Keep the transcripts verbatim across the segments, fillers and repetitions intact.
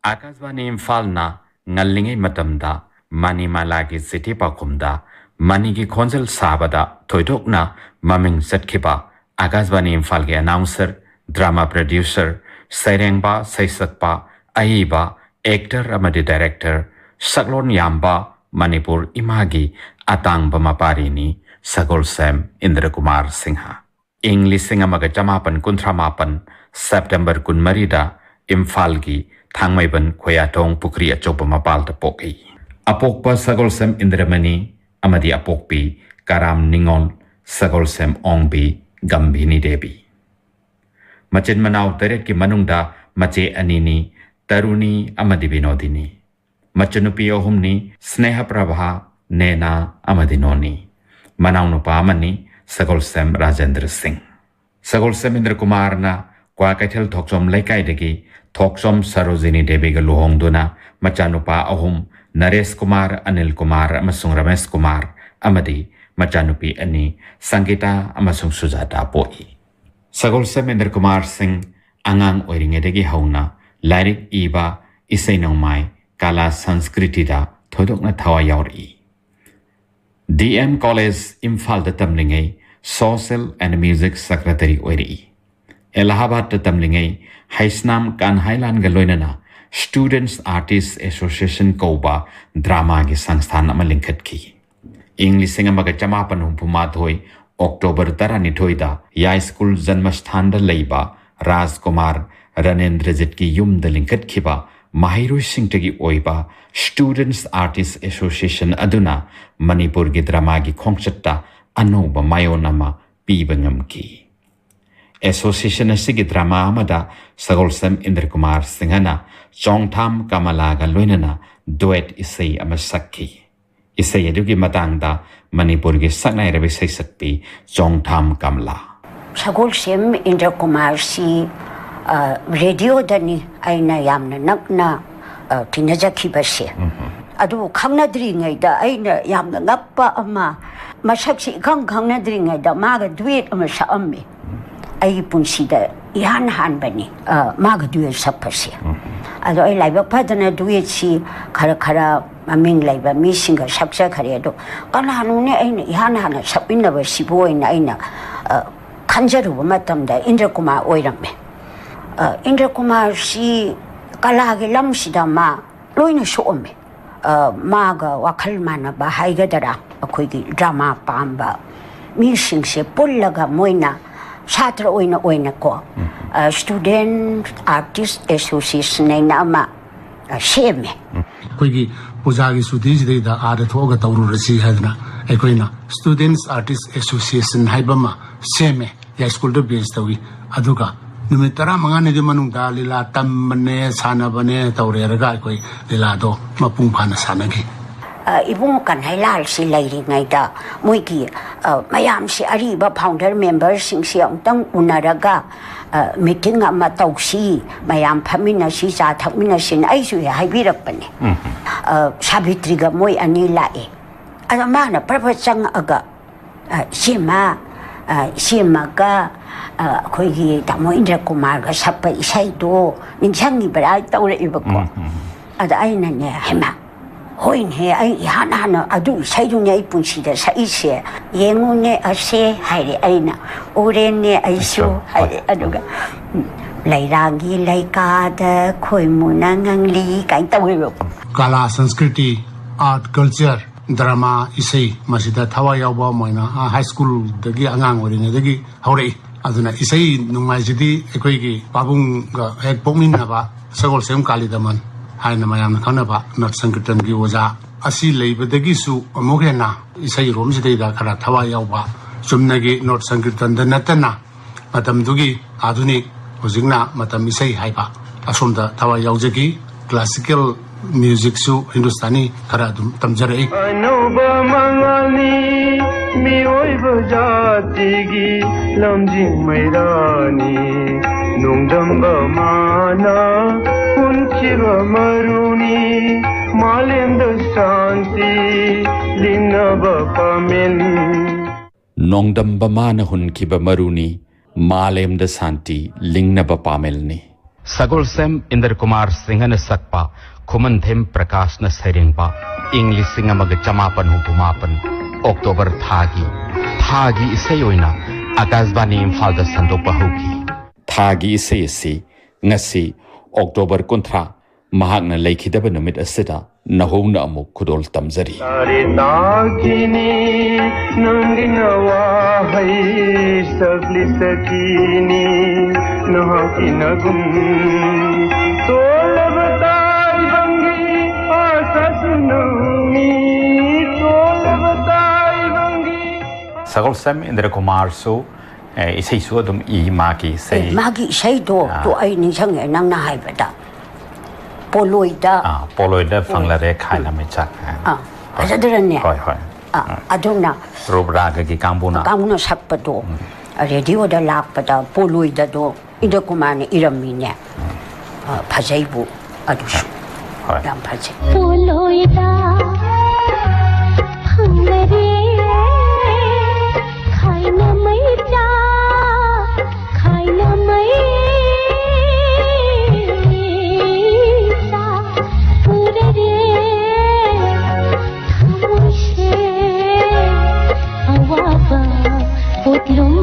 ꯑꯥꯀꯥꯁꯕꯥꯅꯤ ꯏꯝꯐꯥꯜꯅ ꯉꯜꯂꯤꯉꯩ ꯃꯇꯝꯗ ꯃꯅꯤꯃꯥꯂꯥꯒꯤ ꯆꯤꯊꯤ ꯄꯥꯎꯈꯨꯝꯗ ꯃꯅꯤꯒꯤ ꯈꯣꯟꯖꯦꯜ ꯁꯥꯕꯗ ꯊꯣꯏꯗꯣꯛꯅ ꯃꯃꯤꯡ ꯆꯠꯈꯤꯕ ꯑꯥꯀꯥꯁꯕꯥꯅꯤ ꯏꯝꯐꯥꯜꯒꯤ ꯑꯦꯅꯥꯎꯟꯁꯔ, ꯗ꯭ꯔꯃꯥ ꯄ꯭ꯔꯗ꯭ꯌꯨꯁꯔ, ꯁꯩꯔꯦꯡꯕ, ꯁꯩꯁꯛꯄ, ꯑꯏꯕ, ꯑꯦꯛꯇꯔ ꯑꯃꯗꯤ ꯗꯥꯏꯔꯦꯛꯇꯔ, ꯁꯛꯂꯣꯟ ꯌꯥꯝꯕ, ꯃꯅꯤꯄꯨꯔ ꯏꯃꯥꯒꯤ ꯑꯇꯥꯡꯕ ꯃꯄꯥꯔꯤꯅꯤ ꯁꯒꯣꯜꯁꯦꯝ ꯏꯟꯗ꯭ꯔꯀꯨꯃꯥꯔ ꯁꯤꯡꯍ꯫ ꯏꯪ ꯂꯤꯁꯤꯡ ꯑꯃꯒ ꯆꯃꯥꯄꯟ ꯀꯨꯟꯊ꯭ꯔꯥ ꯃꯥꯄꯟ ꯁꯦꯞꯇꯦꯝꯕꯔ ꯀꯨꯟꯃꯔꯤꯗ ꯏꯝꯐꯥꯜꯒꯤ ꯊꯥꯡꯃꯩꯕꯟ ꯈꯣꯌꯥꯊꯣꯡ ꯄꯨꯈ꯭ꯔꯤ ꯑꯆꯧꯕ ꯃꯄꯥꯜꯗ ꯄꯣꯛꯏ꯫ ꯑꯄꯣꯛꯄ ꯁꯒꯣꯜꯁꯦꯝ ꯏꯟꯗ꯭ꯔꯃꯅꯤ ꯑꯃꯗꯤ ꯑꯄꯣꯛꯄꯤ ꯀꯔꯥꯝ ꯅꯤꯉꯣꯜ ꯁꯒꯣꯜꯁꯦꯝ ꯑꯣꯡꯕꯤ ꯒꯝꯚꯤꯅꯤ ꯗꯦꯕꯤ꯫ ꯃꯆꯤꯟ ꯃꯅꯥꯎ ꯇꯔꯦꯠꯀꯤ ꯃꯅꯨꯡꯗ ꯃꯆꯦ ꯑꯅꯤꯅꯤ, ꯇꯔꯨꯅꯤ ꯑꯃꯗꯤ ꯕꯤꯅꯣꯗꯤꯅꯤ꯫ ꯃꯆꯟꯅꯨꯄꯤ ꯑꯍꯨꯝꯅꯤ, ꯁ꯭ꯅꯦꯍ ꯄ꯭ꯔꯚꯥ, ꯅꯦꯅꯥ ꯑꯃꯗꯤ ꯅꯣꯅꯤ꯫ ꯃꯅꯥꯎꯅꯨꯄꯥ ꯑꯃꯅꯤ, ꯁꯒꯣꯜꯁꯦꯝ ꯔꯥꯖꯦꯟꯗ꯭ꯔ ꯁꯤꯡ꯫ ꯁꯒꯣꯜꯁꯦꯝ ꯏꯟꯗ꯭ꯔ ꯀꯨꯃꯥꯔꯅ ꯀ꯭ꯋꯥꯀꯩꯊꯦꯜ ꯊꯣꯛꯆꯣꯝ ꯂꯩꯀꯥꯏꯗꯒꯤ ꯊꯣꯛꯆꯣꯝ ꯁꯔꯣꯖꯤꯅꯤ ꯗꯦꯕꯤꯒ ꯂꯨꯍꯣꯡꯗꯨꯅ ꯃꯆꯥꯅꯨꯄꯥ ꯑꯍꯨꯝ, ꯅꯔꯦꯁ ꯀꯨꯃꯥꯔ, ꯑꯅꯤꯜ ꯀꯨꯃꯥꯔ ꯑꯃꯁꯨꯡ ꯔꯃꯦꯁ ꯀꯨꯃꯥꯔ ꯑꯃꯗꯤ ꯃꯆꯥꯅꯨꯄꯤ ꯑꯅꯤ, ꯁꯪꯒꯤꯇꯥ ꯑꯃꯁꯨꯡ ꯁꯨꯖꯥꯇꯥ ꯄꯣꯛꯏ꯫ ꯁꯒꯣꯜꯁꯦꯝ ꯏꯟꯗ꯭ꯔ ꯀꯨꯃꯥꯔ ꯁꯤꯡ ꯑꯉꯥꯡ ꯑꯣꯏꯔꯤꯉꯩꯗꯒꯤ ꯍꯧꯅ ꯂꯥꯏꯔꯤꯛ ꯏꯕ, ꯏꯁꯩ ꯅꯣꯡꯃꯥꯏ, ꯀꯂꯥ ꯁꯪꯁꯀ꯭ꯔꯤꯇꯤꯗ ꯊꯣꯏꯗꯣꯛꯅ ꯊꯋꯥꯏ ꯌꯥꯎꯔꯛꯏ꯫ ꯗꯤ ꯑꯦꯝ ꯀꯣꯂꯦꯖ ꯏꯝꯐꯥꯜꯗ ꯇꯝꯂꯤꯉꯩ social and music secretary ꯑꯣꯏꯔꯛꯏ꯫ ꯑꯦꯂꯥꯍꯥꯕꯥꯗꯇ ꯇꯝꯂꯤꯉꯩ ꯍꯩꯁꯅꯥꯝ ꯀꯥꯟꯍꯥꯏꯂꯥꯟꯒ ꯂꯣꯏꯅꯅ Students Artist Association ꯀꯧꯕ ꯗ꯭ꯔꯃꯥꯒꯤ ꯁꯪꯁꯊꯥꯟ ꯑꯃ ꯂꯤꯡꯈꯠꯈꯤ꯫ ꯏꯪ ꯂꯤꯁꯤꯡ ꯑꯃꯒ ꯆꯃꯥꯄꯟ ꯍꯨꯝꯐꯨ ꯃꯥꯊꯣꯏ ꯑꯣꯛꯇꯣꯕꯔ ꯇꯔꯥꯅꯤꯊꯣꯏꯗ ꯌꯥꯏꯁ꯭ꯀꯨꯜ ꯖꯟꯃꯁꯊꯥꯟꯗ ꯂꯩꯕ ꯔꯥꯖꯀꯨꯃꯥꯔ ꯔꯅꯦꯟꯗ꯭ꯔꯖꯤꯠꯀꯤ ꯌꯨꯝꯗ ꯂꯤꯡꯈꯠꯈꯤꯕ ꯃꯍꯩꯔꯣꯏꯁꯤꯡꯇꯒꯤ ꯑꯣꯏꯕ Students Artist Association ꯑꯗꯨꯅ ꯃꯅꯤꯄꯨꯔꯒꯤ ꯗ꯭ꯔꯃꯥꯒꯤ ꯈꯣꯡꯆꯠꯇ ꯑꯅꯧꯕ ꯃꯥꯏꯑꯣꯟ ꯑꯃ ꯄꯤꯕ ꯉꯝꯈꯤ꯫ ꯑꯦꯁꯣꯁꯤꯌꯦꯁꯟ ꯑꯁꯤꯒꯤ ꯗ꯭ꯔꯃꯥ ꯑꯃꯗ ꯁꯒꯣꯜꯁꯦꯝ ꯏꯟꯗ꯭ꯔ ꯀꯨꯃꯥꯔ ꯁꯤꯡꯍꯅ ꯆꯣꯡꯊꯥꯝ ꯀꯃꯂꯥꯒ ꯂꯣꯏꯅꯅ ꯗꯨꯋꯦꯠ ꯏꯁꯩ ꯑꯃ ꯁꯛꯈꯤ꯫ ꯏꯁꯩ ꯑꯗꯨꯒꯤ ꯃꯇꯥꯡꯗ ꯃꯅꯤꯄꯨꯔꯒꯤ ꯁꯛꯅꯥꯏꯔꯕ ꯏꯁꯩ ꯁꯛꯄꯤ ꯆꯣꯡꯊꯥꯝ ꯀꯃꯂꯥ꯫ ꯁꯒꯣꯜꯁꯦꯝ ꯏꯟꯗ꯭ꯔ ꯀꯨꯃꯥꯔꯁꯤ, ꯑ, ꯔꯦꯗꯤꯑꯣꯗꯅꯤ ꯑꯩꯅ ꯌꯥꯝꯅ ꯅꯛꯅ, ꯑ, ꯇꯤꯟꯅꯖꯈꯤꯕꯁꯦ꯫ ꯑꯗꯨꯕꯨ ꯈꯪꯅꯗ꯭ꯔꯤꯉꯩꯗ ꯑꯩꯅ ꯌꯥꯝꯅ ꯉꯛꯄ ꯑꯃ, ꯃꯁꯛꯁꯤ ꯏꯈꯪ ꯈꯪꯅꯗ꯭ꯔꯤꯉꯩꯗ ꯃꯥꯒ ꯗꯨꯋꯦꯠ ꯑꯃ ꯁꯛꯑꯝꯃꯤ꯫ ꯑꯩꯒꯤ ꯄꯨꯟꯁꯤꯗ ꯏꯍꯥꯟ ꯍꯥꯟꯕꯅꯤ, ꯑ, ꯃꯥꯒ duet ꯁꯛꯄꯁꯦ꯫ ꯑꯗꯣ ꯑꯩ ꯂꯥꯏꯕꯛ ꯐꯗꯅ duetꯁꯤ ꯈꯔ ꯈꯔ ꯃꯃꯤꯡ ꯂꯩꯕ ꯃꯤꯁꯤꯡꯒ ꯁꯛꯆꯈ꯭ꯔꯦ꯫ ꯑꯗꯣ ꯀꯅꯥꯅꯣꯅꯦ ꯑꯩꯅ ꯏꯍꯥꯟ ꯍꯥꯟꯅ ꯁꯛꯃꯤꯟꯅꯕꯁꯤꯕꯨ ꯑꯣꯏꯅ ꯑꯩꯅ, ꯑ, ꯈꯟꯖꯔꯨꯕ ꯃꯇꯝꯗ ꯏꯟꯗ꯭ꯔ ꯀꯨꯃꯥꯔ ꯑꯣꯏꯔꯝꯃꯦ꯫ ꯑ, ꯏꯟꯗ꯭ꯔ ꯀꯨꯃꯥꯔꯁꯤ ꯀꯂꯥꯒꯤ ꯂꯝꯁꯤꯗ ꯃꯥ ꯂꯣꯏꯅ ꯁꯣꯛꯑꯝꯃꯦ꯫ ꯑ, ꯃꯥꯒ ꯋꯥꯈꯜ ꯃꯥꯟꯅꯕ ꯍꯥꯏꯒꯗꯔꯥ, ꯑꯩꯈꯣꯏꯒꯤ drama ꯄꯥꯝꯕ ꯃꯤꯁꯤꯡꯁꯦ ꯄꯨꯜꯂꯒ ꯃꯣꯏꯅ ꯁꯥꯇ꯭ꯔ ꯑꯣꯏꯅ ꯑꯣꯏꯅꯀꯣ, ꯑ, Student Artist Association ꯍꯥꯏꯅ ꯑꯃ, ꯑ, ꯁꯦꯝꯃꯦ꯫ ꯑꯩꯈꯣꯏꯒꯤ ꯄꯨꯖꯥꯒꯤ ꯁꯨꯇꯤꯁꯤꯗꯩꯗ ꯑꯥꯗ ꯊꯣꯛꯑꯒ ꯇꯧꯔꯨꯔꯁꯤ ꯍꯥꯏꯗꯅ ꯑꯩꯈꯣꯏꯅ Students Artist Association ꯍꯥꯏꯕ ꯑꯃ ꯁꯦꯝꯃꯦ꯫ ꯌꯥꯏꯁ꯭ꯀꯨꯜꯗ base ꯇꯧꯏ꯫ ꯑꯗꯨꯒ ꯅꯨꯃꯤꯠ ꯇꯔꯥꯃꯉꯥꯅꯤꯒꯤ ꯃꯅꯨꯡꯗ ꯂꯤꯂꯥ ꯇꯝꯕꯅꯦ, ꯁꯥꯟꯅꯕꯅꯦ ꯇꯧꯔꯦꯔꯒ ꯑꯩꯈꯣꯏ ꯂꯤꯂꯥꯗꯣ ꯃꯄꯨꯡ ꯐꯥꯅ ꯁꯥꯟꯅꯈꯤ꯫ ꯑ, ꯏꯕꯨꯡꯉꯣ ꯀꯟꯍꯩꯂꯥꯜꯁꯤ ꯂꯩꯔꯤꯉꯩꯗ ꯃꯣꯏꯒꯤ, ꯑ, ꯃꯌꯥꯝꯁꯤ ꯑꯔꯤꯕ founder memberꯁꯤꯡꯁꯤ ꯑꯃꯨꯛꯇꯪ ꯎꯅꯔꯒ, ꯑ, meeting ꯑꯃ ꯇꯧꯁꯤ, ꯃꯌꯥꯝ ꯐꯝꯃꯤꯟꯅꯁꯤ, ꯆꯥ ꯊꯛꯃꯤꯟꯅꯁꯤꯅ ꯑꯩꯁꯨ ꯍꯦꯛ ꯍꯥꯏꯕꯤꯔꯛꯄꯅꯦ꯫ ꯑ, ꯁꯥꯕꯤꯇ꯭ꯔꯤꯒ ꯃꯣꯏ ꯑꯅꯤ ꯂꯥꯛꯑꯦ꯫ ꯑꯗ ꯃꯥꯅ ꯄ꯭ꯔꯞ ꯄ꯭ꯔꯞ ꯆꯪꯉꯛꯑꯒ, "ꯑ, ꯏꯆꯦꯃ, ꯑ, ꯏꯆꯦꯃꯒ, ꯑ, ꯑꯩꯈꯣꯏꯒꯤ ꯇꯥꯃꯣ ꯏꯟꯗ꯭ꯔ ꯀꯨꯃꯥꯔꯒ ꯁꯛꯄ ꯏꯁꯩꯗꯣ ꯅꯤꯡꯁꯤꯡꯉꯤꯕ꯭ꯔꯥ?" ꯇꯧꯔꯛꯏꯕꯀꯣ꯫ ꯑꯗ ꯑꯩꯅꯅꯦ, "ꯍꯩꯃꯥ, ꯍꯣꯏꯅꯦ, ꯑꯩ ꯏꯍꯥꯟ ꯍꯥꯟꯅ ꯑꯗꯨ ꯏꯁꯩꯗꯨꯅꯦ ꯑꯩ ꯄꯨꯟꯁꯤꯗ ꯁꯛꯏꯁꯦ꯫ ꯌꯦꯡꯉꯨꯅꯦ ꯑꯁꯦ," ꯍꯥꯏꯔꯦ꯫ ꯑꯩꯅ, "ꯎꯔꯦꯅꯦ ꯑꯩꯁꯨ," ꯍꯥꯏꯔꯦ꯫ ꯑꯗꯨꯒ, ꯎꯝ, "ꯂꯩꯔꯥꯡꯒꯤ ꯂꯩꯀꯥꯗ ꯈꯣꯏꯃꯨꯅ ꯉꯥꯡꯂꯤ" ꯀꯥꯏꯅ ꯇꯧꯋꯦꯕꯀꯣ꯫ ꯀꯂꯥ, ꯁꯪꯁꯀ꯭ꯔꯤꯇꯤ, art, culture, drama, ꯏꯁꯩ, ꯃꯁꯤꯗ ꯊꯋꯥꯏ ꯌꯥꯎꯕ ꯑꯃ ꯑꯣꯏꯅ, ꯑ, high schoolꯗꯒꯤ, ꯑꯉꯥꯡ ꯑꯣꯏꯔꯤꯉꯩꯗꯒꯤ ꯍꯧꯔꯛꯏ꯫ ꯑꯗꯨꯅ ꯏꯁꯩ ꯅꯣꯡꯃꯥꯏꯁꯤꯗꯤ ꯑꯩꯈꯣꯏꯒꯤ ꯄꯥꯕꯨꯡꯒ ꯍꯦꯛ ꯄꯣꯛꯃꯤꯟꯅꯕ ꯁꯒꯣꯜꯁꯦꯝ ꯀꯥꯂꯤꯗꯃꯟ ꯍꯥꯏꯅ ꯃꯌꯥꯝꯅ ꯈꯪꯅꯕ ꯅꯣꯠ ꯁꯪꯀꯤꯔꯇꯟꯒꯤ ꯑꯣꯖꯥ ꯑꯁꯤ ꯂꯩꯕꯗꯒꯤꯁꯨ ꯑꯃꯨꯛ ꯍꯦꯟꯅ ꯏꯁꯩꯔꯣꯝꯁꯤꯗꯩꯗ ꯈꯔ ꯊꯋꯥꯏ ꯌꯥꯎꯕ, ꯆꯨꯝꯅꯒꯤ ꯅꯣꯠ ꯁꯪꯀꯤꯔꯇꯟꯗ ꯅꯠꯇꯅ ꯃꯇꯝꯗꯨꯒꯤ ꯑꯥꯙꯨꯅꯤꯛ, ꯍꯧꯖꯤꯛꯅ ꯃꯇꯝ ꯏꯁꯩ ꯍꯥꯏꯕ, ꯑꯁꯣꯝꯗ ꯊꯋꯥꯏ ꯌꯥꯎꯖꯈꯤ꯫ Classical musicꯁꯨ, ꯍꯤꯟꯗꯨꯁꯇꯥꯅꯤ ꯈꯔ ꯑꯗꯨꯝ ꯇꯝꯖꯔꯛꯏ꯫ ꯑꯅꯧꯕ ꯃꯉꯥꯜꯅꯤ ꯃꯤꯑꯣꯏꯕ ꯖꯥꯇꯤꯒꯤ ꯂꯝꯖꯤꯡ ꯃꯩꯔꯥꯅꯤ, ꯅꯣꯡꯗꯝꯕ ꯃꯥꯅ ꯍꯨꯟꯈꯤꯕ ꯃꯔꯨꯅꯤ, ꯃꯥꯂꯦꯝꯗ ꯁꯥꯟꯇꯤ ꯂꯤꯡꯅꯕ ꯄꯥꯃꯦꯟ꯫ ꯅꯣꯡꯗꯝꯕ ꯃꯥꯅ ꯍꯨꯟꯈꯤꯕ ꯃꯔꯨꯅꯤ, ꯃꯥꯂꯦꯝꯗ ꯁꯥꯟꯇꯤ ꯂꯤꯡꯅꯕ ꯄꯥꯃꯦꯜꯅꯤ꯫ ꯁꯒꯣꯜꯁꯦꯝ ꯏꯟꯗ꯭ꯔ ꯀꯨꯃꯥꯔ ꯁꯤꯡꯍꯅ ꯁꯛꯄ, ꯈꯨꯃꯟꯊꯦꯝ ꯄ꯭ꯔꯀꯥꯁꯅ ꯁꯩꯔꯦꯡꯕ, ꯏꯪ ꯂꯤꯁꯤꯡ ꯑꯃꯒ ꯆꯃꯥꯄꯟ ꯍꯨꯝꯐꯨ ꯃꯥꯄꯟ ꯑꯣꯛꯇꯣꯕꯔ ꯊꯥꯒꯤ, ꯊꯥꯒꯤ ꯏꯁꯩ ꯑꯣꯏꯅ ꯑꯀꯥꯁꯕꯥꯅꯤ ꯏꯝꯐꯥꯜꯗ ꯁꯟꯗꯣꯛꯄ ꯍꯧꯈꯤ꯫ ꯊꯥꯒꯤ ꯏꯁꯩ ꯑꯁꯤ ꯉꯁꯤ ꯑꯣꯛꯇꯣꯕꯔ ꯀꯨꯟꯊ꯭ꯔꯥ, ꯃꯍꯥꯛꯅ ꯂꯩꯈꯤꯗꯕ ꯅꯨꯃꯤꯠ ꯑꯁꯤꯗ ꯅꯧꯍꯧꯅ ꯑꯃꯨꯛ ꯈꯨꯗꯣꯜ ꯇꯝꯖꯔꯤ꯫ ꯇꯥꯔꯦ ꯇꯥꯈꯤꯅꯤ ꯅꯪꯒꯤ ꯅꯋꯥꯍꯩ ꯁꯛꯂꯤ ꯁꯈꯤꯅꯤ ꯅꯍꯥꯛꯀꯤ ꯅꯒꯨꯝ ꯇꯣꯜꯂꯕ ꯇꯥꯏꯕꯪꯒꯤ ꯑꯥꯁꯥꯁꯨ ꯅꯪꯅꯤ ꯇꯣꯜꯂꯕ ꯇꯥꯏꯕꯪꯒꯤ ꯁꯒꯣꯜꯁꯦꯝ ꯏꯟꯗ꯭ꯔ ꯀꯨꯃꯥꯔꯁꯨ, ꯑꯦ, ꯏꯁꯩꯁꯨ ꯑꯗꯨꯝ ꯏ, ꯃꯥꯒꯤ ꯏꯁꯩ꯫ ꯑꯦ, ꯃꯥꯒꯤ ꯏꯁꯩꯗꯣ ꯑꯥ꯫ ꯇꯣ ꯑꯩ ꯅꯤꯡꯁꯤꯡꯉꯦ ꯅꯪꯅ ꯍꯥꯏꯕꯗ꯫ ꯄꯣꯂꯣꯏꯗ꯫ ꯑꯥ, ꯄꯣꯂꯣꯏꯗ ꯐꯪꯂꯔꯦ ꯈꯥꯏꯅ ꯃꯩꯆꯥꯛ ꯍꯥꯏꯅ꯫ ꯑꯥ, ꯍꯣꯏ꯫ ꯐꯖꯗ꯭ꯔꯅꯦ? ꯍꯣꯏ, ꯍꯣꯏ꯫ ꯑꯥ, ꯎꯝ꯫ ꯑꯗꯨꯅ ꯔꯨꯕ꯭ꯔꯥꯒꯒꯤ ꯀꯥꯡꯕꯨꯅ꯫ ꯀꯥꯡꯕꯨꯅ ꯁꯛꯄꯗꯣ, ꯎꯝ꯫ ꯔꯦꯗꯤꯑꯣꯗ ꯂꯥꯛꯄꯗ ꯄꯣꯂꯣꯏꯗꯗꯣ ꯏꯟꯗ꯭ꯔ ꯀꯨꯃꯥꯔꯅ ꯏꯔꯝꯃꯤꯅꯦ꯫ ꯑꯥ, ꯐꯖꯩꯕꯨ ꯑꯗꯨꯁꯨ꯫ ꯍꯣꯏ꯫ ꯌꯥꯝ ꯐꯖꯩ꯫ ꯄꯣꯂꯣꯏꯗ ꯐꯪꯂꯔꯦ ꯈꯥꯏꯅ ꯃꯩꯆꯥꯛ, ꯈꯥꯏꯅ ꯃꯩꯆꯥꯛ ꯄꯨꯔꯔꯦ ꯊꯃꯣꯏꯁꯦ ꯑꯋꯥꯕ ꯄꯣꯠꯂꯨꯝ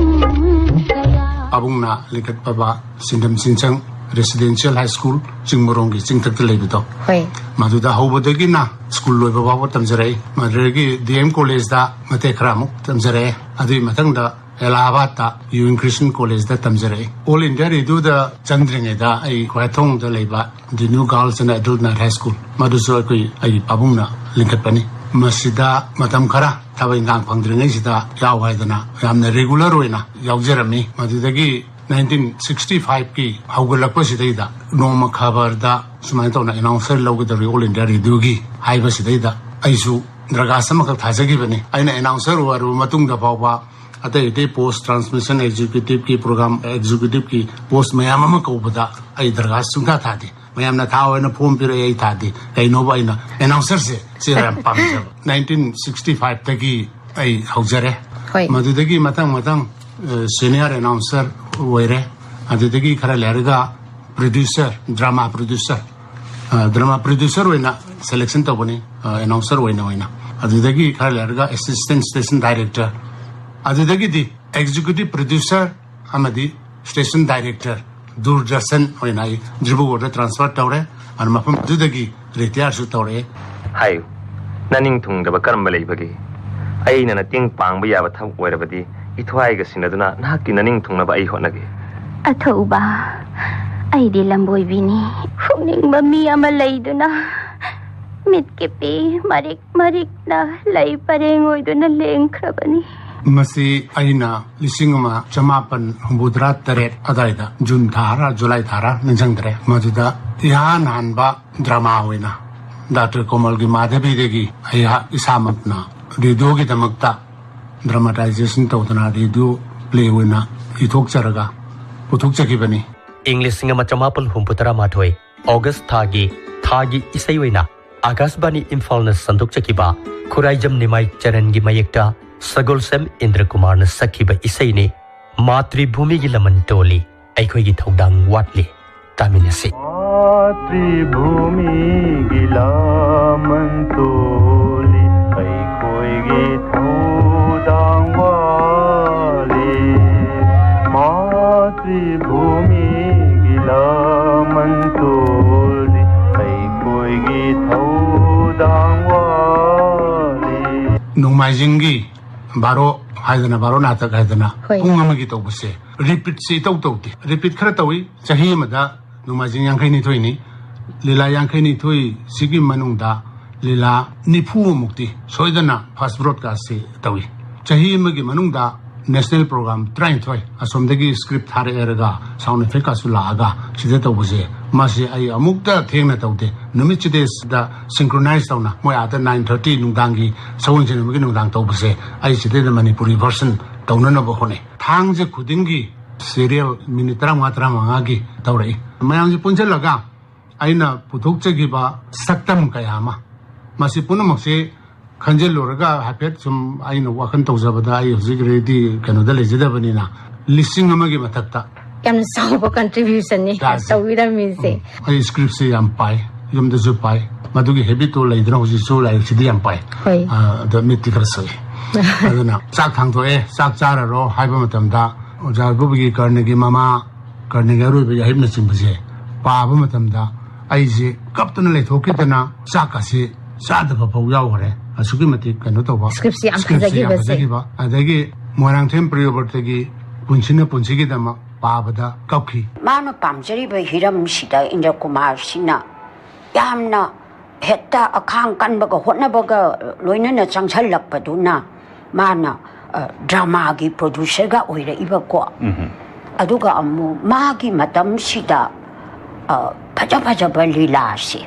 ꯀꯌꯥ꯫ ꯄꯥꯕꯨꯡꯅ ꯂꯤꯡꯈꯠꯄꯕ ꯁꯤꯟꯗꯝ ꯁꯤꯟꯆꯪ ꯔꯦꯁꯤꯗꯦꯟꯁꯤꯌꯦꯜ ꯍꯥꯏ ꯁ꯭ꯀꯨꯜ, ꯆꯤꯡꯃꯔꯣꯡꯒꯤ ꯆꯤꯡꯊꯛꯇ ꯂꯩꯕꯗꯣ꯫ ꯍꯣꯏ꯫ ꯃꯗꯨꯗ ꯍꯧꯕꯗꯒꯤꯅ ꯁ꯭ꯀꯨꯜ ꯂꯣꯏꯕ ꯐꯥꯎꯕ ꯇꯝꯖꯔꯛꯏ꯫ ꯃꯗꯨꯗꯒꯤ ꯗꯤ ꯑꯦꯝ ꯀꯣꯂꯦꯖꯇ ꯃꯇꯦꯛ ꯈꯔ ꯑꯃꯨꯛ ꯇꯝꯖꯔꯛꯑꯦ꯫ ꯑꯗꯨꯒꯤ ꯃꯊꯪꯗ ꯑꯦꯂꯥꯍꯥꯕꯥꯗꯇ ꯌꯨ ꯑꯦꯟ ꯈ꯭ꯔꯤꯁꯟ ꯀꯣꯂꯦꯖꯇ ꯇꯝꯖꯔꯛꯏ꯫ ꯑꯣꯜ ꯏꯟꯗꯤꯌꯥ ꯔꯦꯗꯤꯑꯣꯗ ꯆꯪꯗ꯭ꯔꯤꯉꯩꯗ ꯑꯩ ꯈ꯭ꯋꯥꯏꯊꯣꯡꯗ ꯂꯩꯕ the new girls and adult night high school, ꯃꯗꯨꯁꯨ ꯑꯩꯈꯣꯏ, ꯑꯩꯒꯤ ꯄꯥꯕꯨꯡꯅ ꯂꯤꯡꯈꯠꯄꯅꯤ꯫ ꯃꯁꯤꯗ ꯃꯇꯝ ꯈꯔ ꯊꯕꯛ ꯏꯟꯈꯥꯡ ꯐꯪꯗ꯭ꯔꯤꯉꯩꯁꯤꯗ ꯌꯥꯎ ꯍꯥꯏꯗꯅ ꯌꯥꯝꯅ ꯔꯤꯒꯨꯂꯔ ꯑꯣꯏꯅ ꯌꯥꯎꯖꯔꯝꯃꯤ꯫ ꯃꯗꯨꯗꯒꯤ ꯅꯥꯏꯟꯇꯤꯟ ꯁꯤꯛꯁꯇꯤ ꯐꯥꯏꯚꯀꯤ ꯍꯧꯒꯠꯂꯛꯄꯁꯤꯗꯩꯗ ꯅꯣꯡꯃ ꯈꯕꯔꯗ ꯁꯨꯃꯥꯏꯅ ꯇꯧꯅ ꯑꯦꯅꯥꯎꯟꯁꯔ ꯂꯧꯒꯗꯧꯔꯤ ꯑꯣꯜ ꯏꯟꯗꯤꯌꯥ ꯔꯦꯗꯤꯑꯣꯒꯤ ꯍꯥꯏꯕꯁꯤꯗꯩꯗ ꯑꯩꯁꯨ ꯗꯔꯈꯥꯁ ꯑꯃꯈꯛ ꯊꯥꯖꯈꯤꯕꯅꯤ꯫ ꯑꯩꯅ ꯑꯦꯅꯥꯎꯟꯁꯔ ꯑꯣꯏꯔꯕ ꯃꯇꯨꯡꯗ ꯐꯥꯎꯕ ꯑꯇꯩ ꯑꯇꯩ ꯄꯣꯁ, ꯇ꯭ꯔꯥꯟꯁꯃꯤꯁꯟ ꯑꯦꯛꯖꯤꯀ꯭ꯌꯨꯇꯤꯚꯀꯤ, ꯄ꯭ꯔꯣꯒ꯭ꯔꯥꯝ ꯑꯦꯛꯖꯤꯀ꯭ꯌꯨꯇꯤꯚꯀꯤ ꯄꯣꯁ ꯃꯌꯥꯝ ꯑꯃ ꯀꯧꯕꯗ ꯑꯩ ꯗꯔꯈꯥꯁ ꯁꯨꯡꯊꯥ ꯊꯥꯗꯦ꯫ ꯃꯌꯥꯝꯅ ꯊꯥꯎ ꯍꯥꯏꯅ ꯐꯣꯝ ꯄꯤꯔꯛꯑꯦ, ꯑꯩ ꯊꯥꯗꯦ꯫ ꯀꯩꯅꯣꯕ, ꯑꯩꯅ ꯑꯦꯅꯥꯎꯟꯁꯔꯁꯦ ꯁꯤ ꯌꯥꯝ ꯄꯥꯝꯖꯕ꯫ ꯅꯥꯏꯟꯇꯤꯟ ꯁꯤꯛꯁꯇꯤ ꯐꯥꯏꯚꯇꯒꯤ ꯑꯩ ꯍꯧꯖꯔꯦ꯫ ꯍꯣꯏ꯫ ꯃꯗꯨꯗꯒꯤ ꯃꯊꯪ ꯃꯊꯪ ꯁꯤꯅꯤꯌꯔ ꯑꯦꯅꯥꯎꯟꯁꯔ ꯑꯣꯏꯔꯦ꯫ ꯑꯗꯨꯗꯒꯤ ꯈꯔ ꯂꯩꯔꯒ producer, drama producer, drama producer ꯑꯣꯏꯅ ꯁꯦꯂꯦꯛꯁꯟ ꯇꯧꯕꯅꯤ, ꯑꯦꯅꯥꯎꯟꯁꯔ ꯑꯣꯏꯅ ꯑꯣꯏꯅ꯫ ꯑꯗꯨꯗꯒꯤ ꯈꯔ ꯂꯩꯔꯒ ꯑꯦꯁꯤꯁꯇꯦꯟ ꯁ꯭ꯇꯦꯁꯟ ꯗꯥꯏꯔꯦꯛꯇꯔ, ꯑꯗꯨꯗꯒꯤꯗꯤ ꯑꯦꯛꯖꯤꯀ꯭ꯌꯨꯇꯤꯚ ꯄ꯭ꯔꯣꯗ꯭ꯌꯨꯁꯔ ꯑꯃꯗꯤ ꯁ꯭ꯇꯦꯁꯟ ꯗꯥꯏꯔꯦꯛꯇꯔ, ꯗꯨꯔꯗꯔꯁꯟ ꯑꯣꯏꯅ ꯑꯩ ꯗꯤꯕ꯭ꯔꯨꯒꯔꯗ ꯇ꯭ꯔꯥꯟꯁꯐꯔ ꯇꯧꯔꯦ꯫ ꯑꯗꯨꯅ ꯃꯐꯝ ꯑꯗꯨꯗꯒꯤ ꯔꯤꯇꯥꯌꯔꯁꯨ ꯇꯧꯔꯛꯑꯦ꯫ ꯍꯥꯏꯌꯨ, ꯅꯅꯤꯡ ꯊꯨꯡꯗꯕ ꯀꯔꯝꯕ ꯂꯩꯕꯒꯦ? ꯑꯩꯅ ꯅꯇꯦꯡ ꯄꯥꯡꯕ ꯌꯥꯕ ꯊꯕꯛ ꯑꯣꯏꯔꯕꯗꯤ ꯏꯊ꯭ꯋꯥꯏꯒ ꯁꯤꯟꯅꯗꯨꯅ ꯅꯍꯥꯛꯀꯤ ꯅꯅꯤꯡ ꯊꯨꯡꯅꯕ ꯑꯩ ꯍꯣꯠꯅꯒꯦ꯫ ꯑꯊꯧꯕ, ꯑꯩꯗꯤ ꯂꯝꯕꯣꯏꯕꯤꯅꯤ꯫ ꯐꯨꯅꯤꯡꯕ ꯃꯤ ꯑꯃ ꯂꯩꯗꯨꯅ ꯃꯤꯠꯀꯤ ꯄꯤ ꯃꯔꯤꯛ ꯃꯔꯤꯛꯅ ꯂꯩ ꯄꯔꯦꯡ ꯑꯣꯏꯗꯨꯅ ꯂꯦꯡꯈ꯭ꯔꯕꯅꯤ꯫ ꯃꯁꯤ ꯑꯩꯅ ꯂꯤꯁꯤꯡ ꯑꯃ ꯆꯃꯥꯄꯟ ꯍꯨꯝꯐꯨꯇꯔꯥ ꯇꯔꯦꯠ ꯑꯗꯥꯏꯗ, ꯖꯨꯟ ꯊꯥꯔ ꯖꯨꯂꯥꯏ ꯊꯥꯔ ꯅꯤꯡꯁꯤꯡꯗ꯭ꯔꯦ, ꯃꯗꯨꯗ ꯏꯍꯥꯟ ꯍꯥꯟꯕ ꯗ꯭ꯔꯃꯥ ꯑꯣꯏꯅ ꯗꯥꯛꯇꯔ ꯀꯣꯃꯜꯒꯤ ꯃꯥꯙꯕꯤꯗꯒꯤ ꯑꯩꯍꯥꯛ ꯏꯁꯥꯃꯛꯅ ꯔꯦꯗꯤꯑꯣꯒꯤꯗꯃꯛꯇ ꯗ꯭ꯔꯃꯥꯇꯥꯏꯖꯦꯁꯟ ꯇꯧꯗꯨꯅ ꯔꯦꯗꯤꯑꯣ ꯄ꯭ꯂꯦ ꯑꯣꯏꯅ ꯏꯊꯣꯛꯆꯔꯒ ꯄꯨꯊꯣꯛꯆꯈꯤꯕꯅꯤ꯫ ꯏꯪ ꯂꯤꯁꯤꯡ ꯑꯃ ꯆꯃꯥꯄꯜ ꯍꯨꯝꯐꯨꯇꯔꯥ ꯃꯥꯊꯣꯏ ꯑꯣꯒꯁ ꯊꯥꯒꯤ, ꯊꯥꯒꯤ ꯏꯁꯩ ꯑꯣꯏꯅ ꯑꯀꯥꯁꯕꯥꯅꯤ ꯏꯝꯐꯥꯜꯅ ꯁꯟꯗꯣꯛꯆꯈꯤꯕ ꯈꯨꯔꯥꯏꯖꯝ ꯅꯤꯃꯥꯏ ꯆꯔꯟꯒꯤ ꯃꯌꯦꯛꯇ ꯁꯒꯣꯜꯁꯦꯝ ꯏꯟꯗ꯭ꯔꯀꯨꯃꯥꯔꯅ ꯁꯛꯈꯤꯕ ꯏꯁꯩꯅꯤ꯫ ꯃꯥꯇ꯭ꯔꯤꯚꯨꯃꯤꯒꯤ ꯂꯃꯟ ꯇꯣꯜꯂꯤ, ꯑꯩꯈꯣꯏꯒꯤ ꯊꯧꯗꯥꯡ ꯋꯥꯠꯂꯤ꯫ ꯇꯥꯃꯤꯟꯅꯁꯤ꯫ ꯃꯥꯇ꯭ꯔꯤꯚꯨꯃꯤꯒꯤ ꯂꯃꯟ ꯇꯣꯜꯂꯤ, ꯑꯩꯈꯣꯏꯒꯤ ꯊꯧꯗꯥꯡ ꯋꯥꯠꯂꯤ꯫ ꯃꯥꯇ꯭ꯔꯤꯚꯨꯃꯤꯒꯤ ꯂꯃꯟ ꯇꯣꯜꯂꯤ, ꯑꯩꯈꯣꯏꯒꯤ ꯊꯧꯗꯥꯡ ꯋꯥꯠꯂꯤ꯫ ꯅꯣꯡꯃꯥꯏꯖꯤꯡꯒꯤ ꯕꯥꯔꯣ ꯍꯥꯏꯗꯅ, ꯕꯥꯔꯣ ꯅꯥꯇꯛ ꯍꯥꯏꯗꯅ ꯍꯣꯏ꯫ ꯄꯨꯡ ꯑꯃꯒꯤ ꯇꯧꯕꯁꯦ, ꯔꯤꯄꯤꯠꯁꯦ ꯏꯇꯧ ꯇꯧꯗꯦ꯫ ꯔꯤꯄꯤꯠ ꯈꯔ ꯇꯧꯏ꯫ ꯆꯍꯤ ꯑꯃꯗ ꯅꯣꯡꯃꯥꯏꯖꯤꯡ ꯌꯥꯡꯈꯩꯅꯤꯊꯣꯏꯅꯤ꯫ ꯂꯤꯂꯥ ꯌꯥꯡꯈꯩꯅꯤꯊꯣꯏꯁꯤꯒꯤ ꯃꯅꯨꯡꯗ ꯂꯤꯂꯥ ꯅꯤꯐꯨ ꯃꯨꯛꯇꯤ ꯁꯣꯏꯗꯅ ꯐꯥꯔꯁ ꯕ꯭ꯔꯣꯗꯀꯥꯁꯁꯤ ꯇꯧꯏ꯫ ꯆꯍꯤ ꯑꯃꯒꯤ ꯃꯅꯨꯡꯗ ꯅꯦꯁꯅꯦꯜ ꯄ꯭ꯔꯣꯒ꯭ꯔꯥꯝ ꯇꯔꯥꯅꯤꯊꯣꯏ, ꯑꯁꯣꯝꯗꯒꯤ ꯁ꯭ꯀ꯭ꯔꯤꯞ ꯊꯥꯔꯛꯑꯦꯔꯒ ꯁꯥꯎꯟ ꯏꯐꯦꯛꯀꯁꯨ ꯂꯥꯛꯑꯒ ꯁꯤꯗ ꯇꯧꯕꯁꯦ, ꯃꯁꯤ ꯑꯩ ꯑꯃꯨꯛꯇ ꯊꯦꯡꯅ ꯇꯧꯗꯦ꯫ ꯅꯨꯃꯤꯠꯁꯤꯗꯩꯁꯤꯗ ꯁꯤꯡꯀ꯭ꯔꯣꯅꯥꯏꯁ ꯇꯧꯅ ꯃꯣꯏ ꯑꯥꯗ ꯅꯥꯏꯟ ꯊꯥꯔꯇꯤ ꯅꯨꯡꯗꯥꯡꯒꯤ, ꯁꯒꯣꯜꯁꯦꯟ ꯅꯨꯃꯤꯠꯀꯤ ꯅꯨꯡꯗꯥꯡ ꯇꯧꯕꯁꯦ, ꯑꯩ ꯁꯤꯗꯩꯗ ꯃꯅꯤꯄꯨꯔꯤ ꯚꯔꯁꯟ ꯇꯧꯅꯅꯕ ꯍꯣꯠꯅꯩ꯫ ꯊꯥꯡꯖ ꯈꯨꯗꯤꯡꯒꯤ ꯁꯤꯔꯤꯌꯦꯜ ꯃꯤꯅꯤꯠ ꯇꯔꯥꯃꯉꯥ ꯇꯔꯥꯃꯉꯥꯒꯤ ꯇꯧꯔꯛꯏ꯫ ꯃꯌꯥꯝꯁꯦ ꯄꯨꯟꯁꯤꯜꯂꯒ ꯑꯩꯅ ꯄꯨꯊꯣꯛꯆꯈꯤꯕ ꯁꯛꯇꯝ ꯀꯌꯥ ꯑꯃ, ꯃꯁꯤ ꯄꯨꯝꯅꯃꯛꯁꯦ ꯈꯟꯖꯤꯜꯂꯨꯔꯒ ꯍꯥꯏꯐꯦꯠ ꯁꯨꯝ ꯑꯩꯅ ꯋꯥꯈꯜ ꯇꯧꯖꯕꯗ, ꯑꯩ ꯍꯧꯖꯤꯛ ꯔꯦꯗꯤ ꯀꯩꯅꯣꯗ ꯂꯩꯖꯗꯕꯅꯤꯅ, ꯂꯤꯁꯤꯡ ꯑꯃꯒꯤ ꯃꯊꯛꯇ ꯌꯥꯝꯅ ꯆꯥꯎꯕ contributionꯅꯤ ꯇꯥꯁꯦ꯫ ꯇꯧꯕꯤꯔꯝꯃꯤꯁꯦ꯫ ꯑꯩ scriptꯁꯦ ꯌꯥꯝ ꯄꯥꯏ, ꯌꯨꯝꯗꯁꯨ ꯄꯥꯏ꯫ ꯃꯗꯨꯒꯤ habitꯇꯣ ꯂꯩꯗꯅ, ꯍꯧꯖꯤꯛꯁꯨ ꯂꯥꯏꯔꯤꯛꯁꯤꯗꯤ ꯌꯥꯝ ꯄꯥꯏ꯫ ꯍꯣꯏ꯫ ꯑ, ꯑꯗꯣ ꯃꯤꯠꯇꯤ ꯈꯔ ꯁꯣꯛꯏ꯫ ꯑꯗꯨꯅ ꯆꯥꯛ ꯊꯥꯡꯗꯣꯛꯑꯦ, ꯆꯥꯛ ꯆꯥꯔꯔꯣ ꯍꯥꯏꯕ ꯃꯇꯝꯗ, ꯑꯣꯖꯥ ꯒꯣꯕꯤꯒꯤ ꯀꯔꯅꯒꯤ ꯃꯃꯥ, ꯀꯔꯅꯒꯤ ꯑꯔꯣꯏꯕ ꯌꯥꯍꯤꯞꯅꯆꯤꯡꯕꯁꯦ ꯄꯥꯕ ꯃꯇꯝꯗ, ꯑꯩꯁꯦ ꯀꯞꯇꯅ ꯂꯩꯊꯣꯛꯈꯤꯗꯅ ꯆꯥꯛꯀꯁꯤ ꯆꯥꯗꯕ ꯐꯥꯎ ꯌꯥꯎꯈ꯭ꯔꯦ꯫ ꯑꯁꯨꯛꯀꯤ ꯃꯇꯤꯛ ꯀꯩꯅꯣ ꯇꯧꯕ, Scriptꯁꯤ ꯌꯥꯝ scriptꯁꯤ ꯌꯥꯝ ꯐꯖꯈꯤꯕꯁꯦ꯫ ꯐꯖꯈꯤꯕ꯫ ꯑꯗꯒꯤ ꯃꯣꯏꯔꯥꯡꯊꯦꯝ ꯄ꯭ꯔꯤꯌꯣꯕ꯭ꯔꯇꯒꯤ ꯄꯨꯟꯁꯤꯅ ꯄꯨꯟꯁꯤꯒꯤꯗꯃꯛ ꯄꯥꯕꯗ ꯀꯞꯈꯤ꯫ ꯃꯥꯅ ꯄꯥꯝꯖꯔꯤꯕ ꯍꯤꯔꯝꯁꯤꯗ ꯏꯟꯗ꯭ꯔ ꯀꯨꯃꯥꯔꯁꯤꯅ ꯌꯥꯝꯅ ꯍꯦꯛꯇ ꯑꯈꯥꯡ ꯀꯟꯕꯒ ꯍꯣꯠꯅꯕꯒ ꯂꯣꯏꯅꯅ ꯆꯪꯁꯜꯂꯛꯄꯗꯨꯅ ꯃꯥꯅ, ꯑ, dramaꯒꯤ producerꯒ ꯑꯣꯏꯔꯛꯏꯕꯀꯣ꯫ ꯑꯗꯨꯒ ꯑꯃꯨꯛ ꯃꯥꯒꯤ ꯃꯇꯝꯁꯤꯗ, ꯑ, ꯐꯖ ꯐꯖꯕ ꯂꯤꯂꯥꯁꯦ,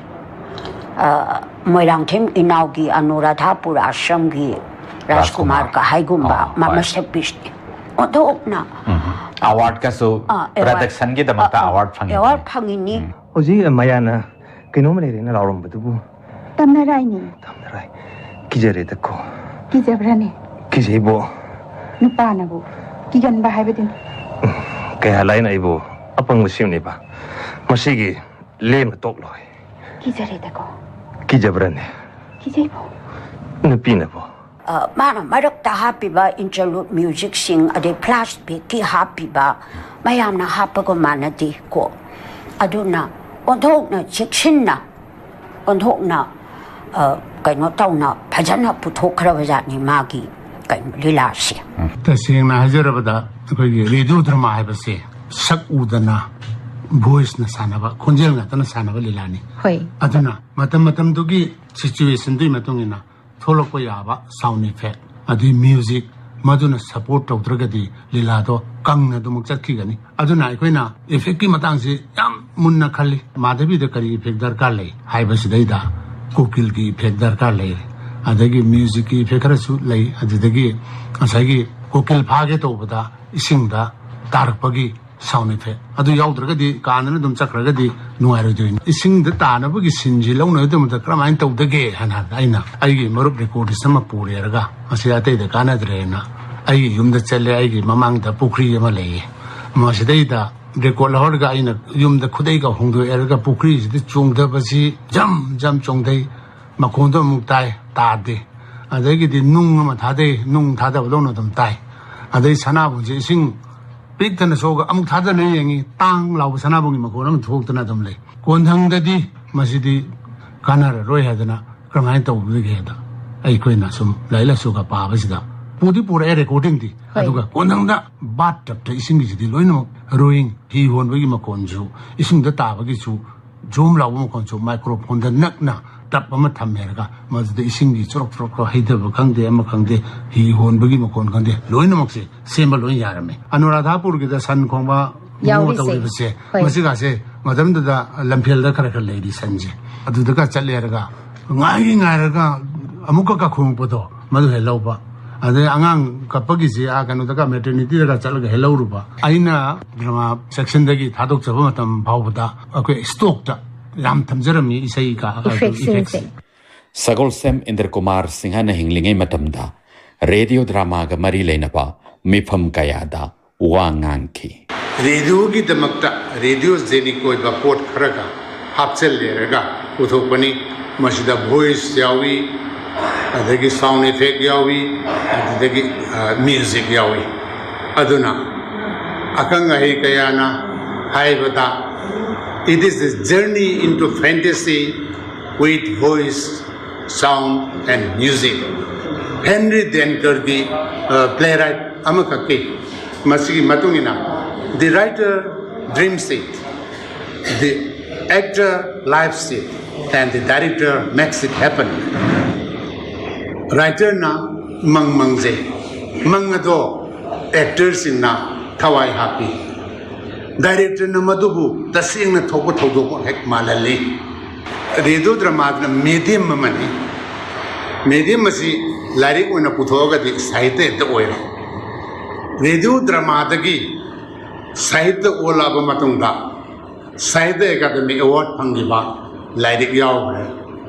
ꯑ, ꯃꯣꯏꯔꯥꯡꯊꯦꯝ ꯏꯅꯥꯎꯒꯤ ꯑꯅꯨꯔꯥꯙꯥꯄꯨꯔ ꯑꯥꯁ꯭ꯔꯝꯒꯤ ꯔꯥꯖꯀꯨꯃꯥꯔ ꯀꯍꯥꯏꯒꯨꯝꯕ ꯑꯥ, ꯃ- ꯍꯣꯏ꯫ ꯃꯁꯛꯄꯤꯁꯤꯅꯦ꯫ ꯑꯣꯟꯊꯣꯛꯅ Awardꯀꯁꯨ ꯑꯥ, award. productionꯒꯤꯗꯃꯛꯇ ꯑꯥ, award ꯐꯪꯉꯤ꯫ Award ꯐꯪꯉꯤꯅꯤ꯫ ꯍꯧꯖꯤꯛ ꯃꯌꯥꯅ ꯀꯩꯅꯣꯝꯃ ꯂꯩꯔꯦꯅ ꯂꯥꯎꯔꯝꯕꯗꯨꯕꯨ? ꯇꯝꯅꯔꯥꯏꯅꯤ꯫ ꯇꯝꯅꯔꯥꯏ꯫ ꯀꯤꯖꯔꯦꯗꯀꯣ꯫ ꯀꯤꯖꯕ꯭ꯔꯅꯦ? ꯀꯤꯖꯩꯕꯣ꯫ ꯅꯨꯄꯥꯅꯕꯨ ꯀꯤꯒꯟꯕ ꯍꯥꯏꯕꯗꯨꯅꯤ꯫ ꯀꯌꯥ ꯂꯥꯏꯅ ꯑꯩꯕꯨ ꯑꯄꯪꯕ ꯁꯦꯝꯂꯤꯕ? ꯃꯁꯤꯒꯤ ꯂꯦꯝꯅ ꯇꯣꯛꯂꯣꯏ꯫ ꯀꯤꯖꯔꯦꯗꯀꯣ꯫ ꯀꯤꯖꯕ꯭ꯔꯅꯦ? ꯀꯤꯖꯩꯕꯣ꯫ ꯅꯨꯄꯤꯅꯕꯣ? ꯑ, ꯃꯥꯅ ꯃꯔꯛꯇ ꯍꯥꯞꯄꯤꯕ interlude musicꯁꯤꯡ, ꯑꯗꯩ flashbackꯀꯤ ꯍꯥꯞꯄꯤꯕ ꯃꯌꯥꯝꯅ ꯍꯥꯞꯄꯒ ꯃꯥꯟꯅꯗꯦ ꯀꯣ꯫ ꯑꯗꯨꯅ ꯑꯣꯟꯊꯣꯛꯅ ꯆꯦꯛꯁꯤꯟꯅ, ꯑꯣꯟꯊꯣꯛꯅ, ꯑ, ꯀꯩꯅꯣ ꯇꯧꯅ ꯐꯖꯅ ꯄꯨꯊꯣꯛꯈ꯭ꯔꯕ ꯖꯥꯠꯅꯤ ꯃꯥꯒꯤ ꯀꯩꯅꯣ ꯂꯤꯂꯥꯁꯦ꯫ ꯇꯁꯦꯡꯅ ꯍꯥꯏꯖꯔꯕꯗ, ꯑꯩꯈꯣꯏꯒꯤ radio drama ꯍꯥꯏꯕꯁꯦ ꯁꯛ ꯎꯗꯅ voiceꯅ ꯁꯥꯟꯅꯕ, ꯈꯣꯟꯖꯦꯜ ꯉꯥꯛꯇꯅ ꯁꯥꯟꯅꯕ ꯂꯤꯂꯥꯅꯤ꯫ ꯍꯣꯏ꯫ ꯑꯗꯨꯅ ꯃꯇꯝ ꯃꯇꯝꯗꯨꯒꯤ situationꯗꯨꯒꯤ ꯃꯇꯨꯡ ꯏꯟꯅ ꯊꯣꯛꯂꯛꯄ ꯌꯥꯕ sound effect, ꯑꯗꯩ music, ꯃꯗꯨꯅ support ꯇꯧꯗ꯭ꯔꯒꯗꯤ ꯂꯤꯂꯥꯗꯣ ꯀꯪꯅ ꯑꯗꯨꯃꯛ ꯆꯠꯈꯤꯒꯅꯤ꯫ ꯑꯗꯨꯅ ꯑꯩꯈꯣꯏꯅ effectꯀꯤ ꯃꯇꯥꯡꯁꯤ ꯌꯥꯝ ꯃꯨꯟꯅ ꯈꯜꯂꯤ꯫ ꯃꯥꯙꯕꯤꯗ ꯀꯔꯤ effect ꯗꯔꯀꯥꯔ ꯂꯩ ꯍꯥꯏꯕꯁꯤꯗꯩꯗ ꯀꯣꯀꯤꯜꯒꯤ effect ꯗꯔꯀꯥꯔ ꯂꯩ, ꯑꯗꯒꯤ musicꯀꯤ effect ꯈꯔꯁꯨ ꯂꯩ, ꯑꯗꯨꯗꯒꯤ ꯉꯁꯥꯏꯒꯤ ꯀꯣꯀꯤꯜ ꯐꯥꯒꯦ ꯇꯧꯕꯗ ꯏꯁꯤꯡꯗ ꯇꯥꯔꯛꯄꯒꯤ Sound effect ꯑꯗꯨ ꯌꯥꯎꯗ꯭ꯔꯒꯗꯤ, ꯀꯥꯟꯗꯅ ꯑꯗꯨꯝ ꯆꯠꯈ꯭ꯔꯒꯗꯤ ꯅꯨꯡꯉꯥꯏꯔꯣꯏꯗꯣꯏꯅꯤ꯫ ꯏꯁꯤꯡꯗ ꯇꯥꯅꯕꯒꯤ ꯁꯤꯟꯁꯤ ꯂꯧꯅꯕꯒꯤꯗꯃꯛꯇ ꯀꯔꯝꯍꯥꯏꯅ ꯇꯧꯗꯒꯦ ꯍꯥꯏꯅ ꯍꯥꯏꯕꯗ, ꯑꯩꯅ ꯑꯩꯒꯤ ꯃꯔꯨꯞ ꯔꯦꯀꯣꯔꯗꯤꯁ ꯑꯃ ꯄꯨꯔꯦꯔꯒ ꯃꯁꯤ ꯑꯇꯩꯗ ꯀꯥꯟꯅꯗ꯭ꯔꯦꯅ ꯑꯩꯒꯤ ꯌꯨꯝꯗ ꯆꯠꯂꯦ꯫ ꯑꯩꯒꯤ ꯃꯃꯥꯡꯗ ꯄꯨꯈ꯭ꯔꯤ ꯑꯃ ꯂꯩꯌꯦ, ꯃꯁꯤꯗꯩꯗ ꯔꯦꯀꯣꯔꯗ ꯂꯧꯍꯧꯔꯒ ꯑꯩꯅ ꯌꯨꯝꯗ ꯈꯨꯗꯩꯒ ꯍꯣꯡꯗꯣꯛꯑꯦꯔꯒ ꯄꯨꯈ꯭ꯔꯤꯁꯤꯗ ꯆꯣꯡꯊꯕꯁꯤ ꯖꯝ ꯖꯝ ꯆꯣꯡꯊꯩ꯫ ꯃꯈꯣꯟꯗꯣ ꯑꯃꯨꯛ ꯇꯥꯏ, ꯇꯥꯗꯦ꯫ ꯑꯗꯒꯤꯗꯤ ꯅꯨꯡ ꯑꯃ ꯊꯥꯗꯩ, ꯅꯨꯡ ꯊꯥꯗꯕꯗꯧꯅ ꯑꯗꯨꯝ ꯇꯥꯏ꯫ ꯑꯗꯩ ꯁꯅꯥꯕꯨꯟꯁꯦ ꯏꯁꯤꯡ ꯄꯤꯛ ꯊꯟꯅ ꯁꯣꯛꯑꯒ ꯑꯃꯨꯛ ꯊꯥꯗꯅ ꯌꯦꯡꯉꯤ, ꯇꯥꯡ ꯂꯥꯎꯕ ꯁꯅꯥꯕꯨꯟꯒꯤ ꯃꯈꯣꯟ ꯑꯃ ꯊꯣꯛꯇꯅ ꯑꯗꯨꯝ ꯂꯩ꯫ ꯀꯣꯟꯊꯪꯗꯗꯤ ꯃꯁꯤꯗꯤ ꯀꯥꯟꯅꯔꯔꯣꯏ ꯍꯥꯏꯗꯅ ꯀꯔꯝꯍꯥꯏꯅ ꯇꯧꯗꯒꯦꯗ, ꯑꯩꯈꯣꯏꯅ ꯁꯨꯝ ꯂꯥꯏꯔꯤꯛ ꯂꯥꯏꯁꯨꯒ ꯄꯥꯕꯁꯤꯗ ꯄꯨꯗꯤ ꯄꯨꯔꯛꯑꯦ ꯔꯦꯀꯣꯔꯗꯤꯡꯗꯤ꯫ ꯍꯣꯏ꯫ ꯑꯗꯨꯒ ꯀꯣꯟꯊꯪꯗ ꯕꯥꯠ ꯇꯞꯇ ꯏꯁꯤꯡꯒꯤꯁꯤꯗꯤ ꯂꯣꯏꯅꯃꯛ ꯔꯣꯌꯤꯡ, ꯍꯤ ꯍꯣꯟꯕꯒꯤ ꯃꯈꯣꯟꯁꯨ, ꯏꯁꯤꯡꯗ ꯇꯥꯕꯒꯤꯁꯨ, ꯖꯣꯝ ꯂꯥꯎꯕ ꯃꯈꯣꯟꯁꯨ ꯃꯥꯏꯀ꯭ꯔꯣꯐꯣꯟꯗ ꯅꯛꯅ ꯇꯞ ꯑꯃ ꯊꯝꯃꯦꯔꯒ ꯃꯗꯨꯗ ꯏꯁꯤꯡꯒꯤ ꯆꯣꯔꯣꯛ ꯆꯣꯔꯣꯛ ꯆꯣꯔꯣꯛ ꯍꯩꯊꯕ ꯈꯪꯗꯦ, ꯑꯃ ꯈꯪꯗꯦ, ꯍꯤ ꯍꯣꯟꯕꯒꯤ ꯃꯈꯣꯟ ꯈꯪꯗꯦ, ꯂꯣꯏꯅꯃꯛꯁꯦ ꯁꯦꯝꯕ ꯂꯣꯏ ꯌꯥꯔꯝꯃꯦ꯫ ꯑꯅꯨꯔꯥꯙꯥꯄꯨꯔꯒꯤꯗ ꯁꯟ ꯈꯣꯡꯕ ꯌꯥꯎꯔꯤꯁꯦ꯫ ꯇꯧꯔꯤꯕꯁꯦ, ꯍꯣꯏ꯫ ꯃꯁꯤꯒꯥꯁꯦ ꯃꯇꯝꯗꯨꯗ ꯂꯝꯐꯦꯜꯗ ꯈꯔ ꯈꯔ ꯂꯩꯔꯤ ꯁꯟꯁꯦ꯫ ꯑꯗꯨꯗꯒ ꯆꯠꯂꯦꯔꯒ ꯉꯥꯏꯒꯤ ꯉꯥꯏꯔꯒ ꯑꯃꯨꯛꯀ ꯀꯥꯈꯣꯡꯉꯛꯄꯗꯣ, ꯃꯗꯨ ꯍꯦꯛ ꯂꯧꯕ꯫ ꯑꯗꯩ ꯑꯉꯥꯡ ꯀꯞꯄꯒꯤꯁꯦ ꯑꯥ ꯀꯩꯅꯣꯗꯒ, ꯃꯦꯇꯔꯅꯤꯇꯤꯗꯒ ꯆꯠꯂꯒ ꯍꯦꯛ ꯂꯧꯔꯨꯕ꯫ ꯑꯩꯅ ꯗ꯭ꯔꯃꯥ ꯁꯦꯛꯁꯟꯗꯒꯤ ꯊꯥꯗꯣꯛꯆꯕ ꯃꯇꯝ ꯐꯥꯎꯕꯗ ꯑꯩꯈꯣꯏ ꯁ꯭ꯇꯣꯛꯇ ꯌꯥꯝ ꯊꯝꯖꯔꯝꯃꯤ, ꯏꯁꯩ ꯀ-, ꯏꯐꯦꯛꯁꯤꯡꯁꯦ꯫ ꯏꯐꯦꯛꯁꯤꯡ꯫ ꯁꯒꯣꯜꯁꯦꯝ ꯏꯟꯗ꯭ꯔ ꯀꯨꯃꯥꯔ ꯁꯤꯡꯍꯅ ꯍꯤꯡꯂꯤꯉꯩ ꯃꯇꯝꯗ ꯔꯦꯗꯤꯑꯣ ꯗ꯭ꯔꯃꯥꯒ ꯃꯔꯤ ꯂꯩꯅꯕ ꯃꯤꯐꯝ ꯀꯌꯥꯗ ꯋꯥ ꯉꯥꯡꯈꯤ꯫ ꯔꯦꯗꯤꯑꯣꯒꯤꯗꯃꯛꯇ ꯔꯦꯗꯤꯑꯣ ꯖꯦꯅꯤꯛ ꯑꯣꯏꯕ ꯄꯣꯠ ꯈꯔꯒ ꯍꯥꯞꯆꯤꯜꯂꯦꯔꯒ ꯄꯨꯊꯣꯛꯄꯅꯤ꯫ ꯃꯁꯤꯗ ꯚꯣꯏꯁ ꯌꯥꯎꯏ, ꯑꯗꯒꯤ ꯁꯥꯎꯟ ꯏꯐꯦꯛ ꯌꯥꯎꯏ, ꯑꯗꯨꯗꯒꯤ, ꯑ, ꯃ꯭ꯌꯨꯖꯤꯛ ꯌꯥꯎꯏ꯫ ꯑꯗꯨꯅ ꯑꯈꯪ ꯑꯍꯩ ꯀꯌꯥꯅ ꯍꯥꯏꯕꯗ, "It is a journey into fantasy with voice, sound and music." Henry ꯗꯦꯟꯀꯔꯒꯤ, ꯑ, ꯄ꯭ꯂꯦꯔꯥꯏꯠ ꯑꯃꯈꯛꯀꯤ ꯃꯁꯤꯒꯤ ꯃꯇꯨꯡ ꯏꯟꯅ, "The writer dreams it, the actor lives it, and the director makes it happen." ꯔꯥꯏꯇꯔꯅ ꯃꯪ ꯃꯪꯖꯩ, ꯃꯪ ꯑꯗꯣ ꯑꯦꯛꯇꯔꯁꯤꯡꯅ ꯊꯋꯥꯏ ꯍꯥꯞꯄꯤ, ꯗꯥꯏꯔꯦꯛꯇꯔꯅ ꯃꯗꯨꯕꯨ ꯇꯁꯦꯡꯅ ꯊꯣꯛꯄ ꯊꯧꯗꯣꯛ ꯍꯦꯛ ꯃꯥꯜꯍꯜꯂꯤ꯫ ꯔꯦꯗꯤꯑꯣ ꯗ꯭ꯔꯃꯥꯗꯨꯅ ꯃꯦꯗꯤꯌꯝ ꯑꯃꯅꯤ꯫ ꯃꯦꯗꯤꯌꯝ ꯑꯁꯤ ꯂꯥꯏꯔꯤꯛ ꯑꯣꯏꯅ ꯄꯨꯊꯣꯛꯑꯒꯗꯤ ꯁꯥꯍꯤꯇ꯭ꯌ ꯍꯦꯛꯇ ꯑꯣꯏꯔꯦ꯫ ꯔꯦꯗꯤꯑꯣ ꯗ꯭ꯔꯃꯥꯗꯒꯤ ꯁꯥꯍꯤꯇ꯭ꯌ ꯑꯣꯜꯂꯛꯑꯕ ꯃꯇꯨꯡꯗ ꯁꯥꯍꯤꯇ꯭ꯌ ꯑꯦꯀꯥꯗꯃꯤ ꯑꯦꯋꯥꯔꯗ ꯐꯪꯈꯤꯕ ꯂꯥꯏꯔꯤꯛ ꯌꯥꯎꯈ꯭ꯔꯦ꯫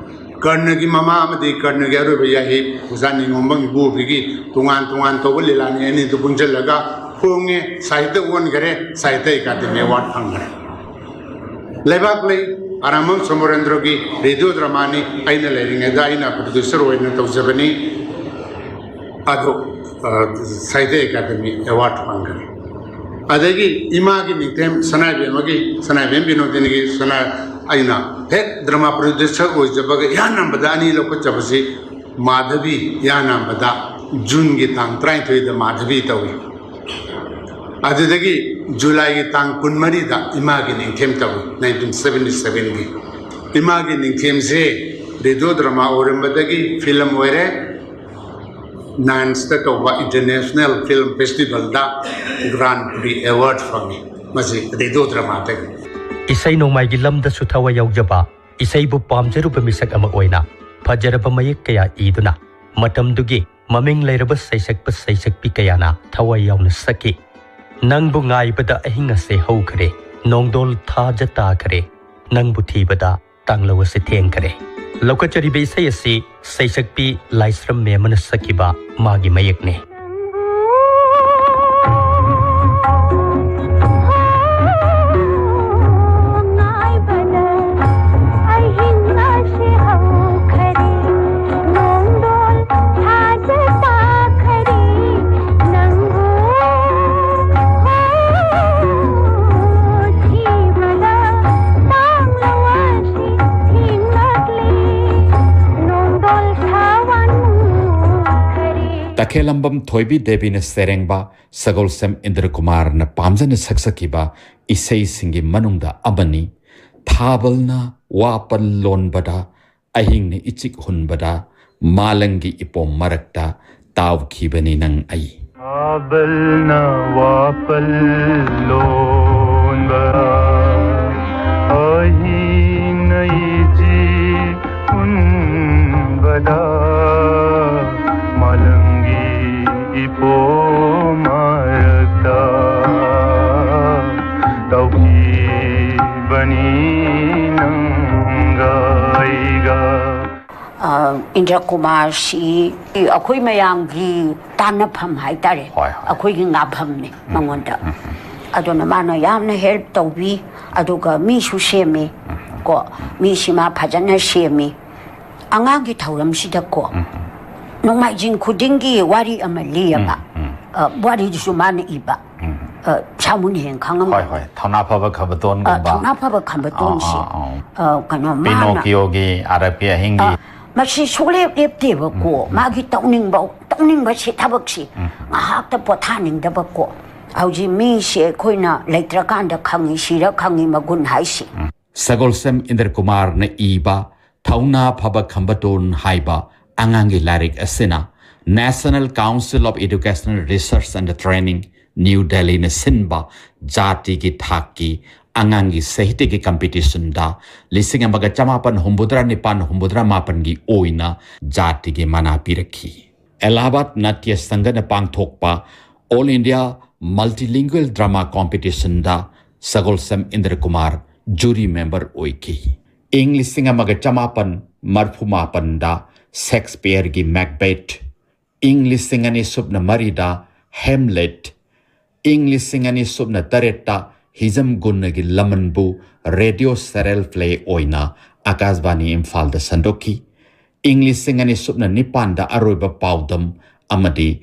ꯀꯔꯅꯒꯤ ꯃꯃꯥ ꯑꯃꯗꯤ ꯀꯔꯅꯒꯤ ꯑꯔꯣꯏꯕ ꯌꯥꯍꯤꯞ ꯑꯣꯖꯥ ꯅꯤꯉꯣꯝꯕꯝ ꯏꯕꯣꯕꯤꯒꯤ ꯇꯣꯉꯥꯟ ꯇꯣꯉꯥꯟ ꯇꯧꯕ ꯂꯤꯂꯥꯅꯤ ꯑꯅꯤꯗꯨ ꯄꯨꯟꯁꯤꯜꯂꯒ ꯐꯣꯡꯉꯦ, ꯁꯥꯍꯤꯇ꯭ꯌ ꯑꯣꯟꯈꯔꯦ, ꯁꯥꯍꯤꯇ꯭ꯌ ꯑꯦꯀꯥꯗꯃꯤ ꯑꯦꯋꯥꯔꯗ ꯐꯪꯈ꯭ꯔꯦ꯫ ꯂꯩꯕꯥꯛ ꯂꯩ, ꯑꯔꯥꯝꯕꯝ ꯁꯣꯃꯣꯔꯦꯟꯗ꯭ꯔꯣꯒꯤ ꯔꯦꯗꯤꯑꯣ ꯗ꯭ꯔꯃꯥꯅꯤ, ꯑꯩꯅ ꯂꯩꯔꯤꯉꯩꯗ ꯑꯩꯅ ꯄ꯭ꯔꯣꯗ꯭ꯌꯨꯁꯔ ꯑꯣꯏꯅ ꯇꯧꯖꯕꯅꯤ꯫ ꯑꯗꯨ, ꯑ, ꯁꯥꯍꯤꯇ꯭ꯌ ꯑꯦꯀꯥꯗꯃꯤ ꯑꯦꯋꯥꯔꯗ ꯐꯪꯈ꯭ꯔꯦ꯫ ꯑꯗꯒꯤ ꯏꯃꯥꯒꯤ ꯅꯤꯡꯊꯦꯝ ꯁꯅꯥꯏꯕꯦꯝꯃꯒꯤ, ꯁꯅꯥꯏꯕꯦꯝ ꯕꯤꯅꯣꯗꯤꯅꯤꯒꯤ ꯁꯅꯥ-, ꯑꯩꯅ ꯍꯦꯛ ꯗ꯭ꯔꯃꯥ ꯄ꯭ꯔꯣꯗ꯭ꯌꯨꯁꯔ ꯑꯣꯏꯖꯕꯒ ꯏꯍꯥꯟ ꯍꯥꯟꯕꯗ ꯑꯅꯤ ꯂꯧꯈꯠꯆꯕꯁꯤ ꯃꯥꯙꯕꯤ, ꯏꯍꯥꯟ ꯍꯥꯟꯕꯗ ꯖꯨꯟꯒꯤ ꯇꯥꯡ ꯇꯔꯥꯅꯤꯊꯣꯏꯗ ꯃꯥꯙꯕꯤ ꯇꯧꯏ꯫ ꯑꯗꯨꯗꯒꯤ ꯖꯨꯂꯥꯏꯒꯤ ꯇꯥꯡ ꯀꯨꯟꯃꯔꯤꯗ ꯏꯃꯥꯒꯤ ꯅꯤꯡꯊꯦꯝ ꯇꯧꯏ, ꯅꯥꯏꯟꯇꯤꯟ ꯁꯕꯦꯟꯇꯤ ꯁꯕꯦꯟꯒꯤ꯫ ꯏꯃꯥꯒꯤ ꯅꯤꯡꯊꯦꯝꯁꯦ ꯔꯦꯗꯤꯑꯣ ꯗ꯭ꯔꯃꯥ ꯑꯣꯏꯔꯝꯕꯗꯒꯤ ꯐꯤꯂꯝ ꯑꯣꯏꯔꯦ, ꯅꯥꯏꯟꯁꯇ ꯇꯧꯕ ꯏꯟꯇꯔꯅꯦꯁꯅꯦꯜ ꯐꯤꯂꯝ ꯐꯦꯁꯇꯤꯚꯦꯜꯗ ꯒ꯭ꯔꯥꯟ ꯄ꯭ꯔꯤ ꯑꯦꯋꯥꯔꯗ ꯐꯪꯉꯤ꯫ ꯃꯁꯤ ꯔꯦꯗꯤꯑꯣ ꯗ꯭ꯔꯃꯥꯗꯒꯤ꯫ ꯏꯁꯩ ꯅꯣꯡꯃꯥꯏꯒꯤ ꯂꯝꯗꯁꯨ ꯊꯋꯥꯏ ꯌꯥꯎꯖꯕ, ꯏꯁꯩꯕꯨ ꯄꯥꯝꯖꯔꯨꯕ ꯃꯤꯁꯛ ꯑꯃ ꯑꯣꯏꯅ ꯐꯖꯔꯕ ꯃꯌꯦꯛ ꯀꯌꯥ ꯏꯗꯨꯅ ꯃꯇꯝꯗꯨꯒꯤ ꯃꯃꯤꯡ ꯂꯩꯔꯕ ꯁꯩꯁꯛꯄ ꯁꯩꯁꯛꯄꯤ ꯀꯌꯥꯅ ꯊꯋꯥꯏ ꯌꯥꯎꯅ ꯁꯛꯈꯤ꯫ ꯅꯪꯕꯨ ꯉꯥꯏꯕꯗ ꯑꯍꯤꯡ ꯑꯁꯦ ꯍꯧꯈ꯭ꯔꯦ, ꯅꯣꯡꯗꯣꯜ ꯊꯥꯖ ꯇꯥꯈ꯭ꯔꯦ, ꯅꯪꯕꯨ ꯊꯤꯕꯗ ꯇꯥꯡꯂꯧ ꯑꯁꯦ ꯊꯦꯡꯈ꯭ꯔꯦ꯫ ꯂꯧꯈꯠꯆꯔꯤꯕ ꯏꯁꯩ ꯑꯁꯤ ꯁꯩꯁꯛꯄꯤ ꯂꯥꯏꯁ꯭ꯔꯝ ꯃꯦꯝꯃꯅ ꯁꯛꯈꯤꯕ ꯃꯥꯒꯤ ꯃꯌꯦꯛꯅꯤ꯫ ꯇꯈꯦꯂꯝꯕꯝ ꯊꯣꯏꯕꯤ ꯗꯦꯕꯤꯅ ꯁꯩꯔꯦꯡꯕ, ꯁꯒꯣꯜꯁꯦꯝ ꯏꯟꯗ꯭ꯔꯀꯨꯃꯥꯔꯅ ꯄꯥꯝꯖꯅ ꯁꯛꯆꯈꯤꯕ ꯏꯁꯩꯁꯤꯡꯒꯤ ꯃꯅꯨꯡꯗ ꯑꯃꯅꯤ꯫ ꯊꯥꯕꯜꯅ ꯋꯥꯄꯜ ꯂꯣꯟꯕꯗ, ꯑꯍꯤꯡꯅ ꯏꯆꯤꯛ ꯍꯨꯟꯕꯗ, ꯃꯥꯂꯪꯒꯤ ꯏꯄꯣꯝ ꯃꯔꯛꯇ ꯇꯥꯎꯈꯤꯕꯅꯤ ꯅꯪ ꯑꯩ꯫ ꯊꯥꯕꯜꯅ ꯋꯥꯄꯜ ꯂꯣꯟꯕ, ꯑꯍꯤꯡꯅ ꯏꯆꯤꯛ ꯍꯨꯟꯕꯗ, ꯃꯥꯂꯪꯒꯤ ꯏꯄꯣꯝ ꯃꯔꯛꯇ ꯅꯪꯒ ꯑꯩꯒ꯫ ꯑ, ꯏꯟꯗ꯭ꯔ ꯀꯨꯃꯥꯔꯁꯤ ꯑꯩꯈꯣꯏ ꯃꯌꯥꯝꯒꯤ ꯇꯥꯟꯅꯐꯝ ꯍꯥꯏꯇꯥꯔꯦ, ꯍꯣꯏ, ꯍꯣꯏ꯫ ꯑꯩꯈꯣꯏꯒꯤ ꯉꯥꯐꯝꯅꯦ ꯃꯉꯣꯟꯗ꯫ ꯑꯗꯨꯅ ꯃꯥꯅ ꯌꯥꯝꯅ ꯍꯦꯜꯞ ꯇꯧꯕꯤ, ꯑꯗꯨꯒ ꯃꯤꯁꯨ ꯁꯦꯝꯃꯤ ꯀꯣ꯫ ꯃꯤꯁꯤ ꯃꯥ ꯐꯖꯅ ꯁꯦꯝꯃꯤ꯫ ꯑꯉꯥꯡꯒꯤ ꯊꯧꯔꯝꯁꯤꯗꯀꯣ, ꯅꯣꯡꯃꯥꯏꯖꯤꯡ ꯈꯨꯗꯤꯡꯒꯤ ꯋꯥꯔꯤ ꯑꯃ ꯂꯤꯌꯦꯕ꯫ ꯎꯝ, ꯎꯝ꯫ ꯑ, ꯋꯥꯔꯤꯗꯨꯁꯨ ꯃꯥꯅ ꯏꯕ꯫ ꯎꯝ꯫ ꯑ, ꯁꯥꯃꯨꯅ ꯍꯦꯟꯅ ꯈꯪꯉꯝꯒꯅꯤ꯫ ꯍꯣꯏ, ꯍꯣꯏ꯫ ꯊꯧꯅꯥ ꯐꯕ ꯑ, ꯈꯝꯕꯇꯣꯟꯒꯨꯝꯕ꯫ ꯊꯧꯅꯥ ꯐꯕ ꯈꯝꯕꯇꯣꯟꯁꯦ, ꯑꯥ, ꯑꯥ, ꯑꯥ꯫ ꯑ, ꯀꯩꯅꯣ, ꯃꯥꯅ, ꯄꯤꯅꯣꯀꯤꯌꯣꯒꯤ ꯑꯥꯔꯞꯀꯤ ꯑꯍꯤꯡꯒꯤ꯫ ꯑ, ꯃꯁꯤ ꯁꯨꯡꯂꯦꯞ ꯂꯦꯞꯇꯦꯕꯀꯣ꯫ ꯎꯝ, ꯎꯝ꯫ ꯃꯥꯒꯤ ꯇꯧꯅꯤꯡꯕ, ꯇꯧꯅꯤꯡꯕꯁꯤ ꯊꯕꯛꯁꯤ ꯎꯝ, ꯎꯝ꯫ ꯉꯥꯏꯍꯥꯛꯇ ꯄꯣꯊꯥꯅꯤꯡꯗꯕꯀꯣ꯫ ꯍꯧꯖꯤꯛ ꯃꯤꯁꯦ ꯑꯩꯈꯣꯏꯅ ꯂꯩꯇ꯭ꯔꯀꯥꯟꯗ ꯈꯪꯉꯤ, ꯁꯤꯔ ꯈꯪꯉꯤ ꯃꯒꯨꯟ ꯍꯥꯏꯁꯦ꯫ ꯎꯝ꯫ ꯁꯒꯣꯜꯁꯦꯝ ꯏꯟꯗ꯭ꯔ ꯀꯨꯃꯥꯔꯅ ꯏꯕ ꯊꯧꯅꯥ ꯐꯕ ꯈꯝꯕꯇꯣꯟ ꯍꯥꯏꯕ ꯑꯉꯥꯡꯒꯤ ꯂꯥꯏꯔꯤꯛ ꯑꯁꯤꯅ National Council of Educational Research and Training, New ꯗꯦꯜꯂꯤꯅ ꯁꯤꯟꯕ ꯖꯥꯇꯤꯒꯤ ꯊꯥꯛꯀꯤ ꯑꯉꯥꯡꯒꯤ ꯁꯥꯍꯤꯇ꯭ꯌꯒꯤ ꯀꯝꯄꯤꯇꯤꯁꯟꯗ ꯂꯤꯁꯤꯡ ꯑꯃꯒ ꯆꯃꯥꯄꯟ ꯍꯨꯝꯐꯨꯇꯔꯥ ꯅꯤꯄꯥꯟ ꯍꯨꯝꯐꯨꯇꯔꯥ ꯃꯥꯄꯟꯒꯤ ꯑꯣꯏꯅ ꯖꯥꯇꯤꯒꯤ ꯃꯅꯥ ꯄꯤꯔꯛꯈꯤ꯫ ꯑꯦꯂꯥꯍꯥꯕꯥꯗ ꯅꯥꯇ꯭ꯌ ꯁꯪꯘꯅ ꯄꯥꯡꯊꯣꯛꯄ All India Multilingual Drama Competitionꯗ ꯁꯒꯣꯜꯁꯦꯝ ꯏꯟꯗ꯭ꯔ ꯀꯨꯃꯥꯔ ꯖꯨꯔꯤ ꯃꯦꯝꯕꯔ ꯑꯣꯏꯈꯤ꯫ ꯏꯪ ꯂꯤꯁꯤꯡ ꯑꯃꯒ ꯆꯃꯥꯄꯟ ꯃꯔꯐꯨ ꯃꯥꯄꯟꯗ ꯁꯦꯛꯁꯄꯤꯌꯔꯒꯤ ꯃꯦꯛꯕꯦꯠ, ꯏꯪ ꯂꯤꯁꯤꯡ ꯑꯅꯤ ꯁꯨꯞꯅ ꯃꯔꯤꯗ ꯍꯦꯝꯂꯦꯠ, ꯏꯪ ꯂꯤꯁꯤꯡ ꯑꯅꯤ ꯁꯨꯞꯅ ꯇꯔꯦꯠꯇ ꯍꯤꯖꯝ ꯒꯨꯟꯅꯒꯤ ꯂꯃꯟꯕꯨ ꯔꯦꯗꯤꯑꯣ ꯁꯦꯔꯦꯜ ꯄ꯭ꯂꯦ ꯑꯣꯏꯅ ꯑꯀꯥꯁꯕꯥꯅꯤ ꯏꯝꯐꯥꯜꯗ ꯁꯟꯗꯣꯛꯈꯤ꯫ ꯏꯪ ꯂꯤꯁꯤꯡ ꯑꯅꯤ ꯁꯨꯞꯅ ꯅꯤꯄꯥꯟꯗ ꯑꯔꯣꯏꯕ ꯄꯥꯎꯗꯝ ꯑꯃꯗꯤ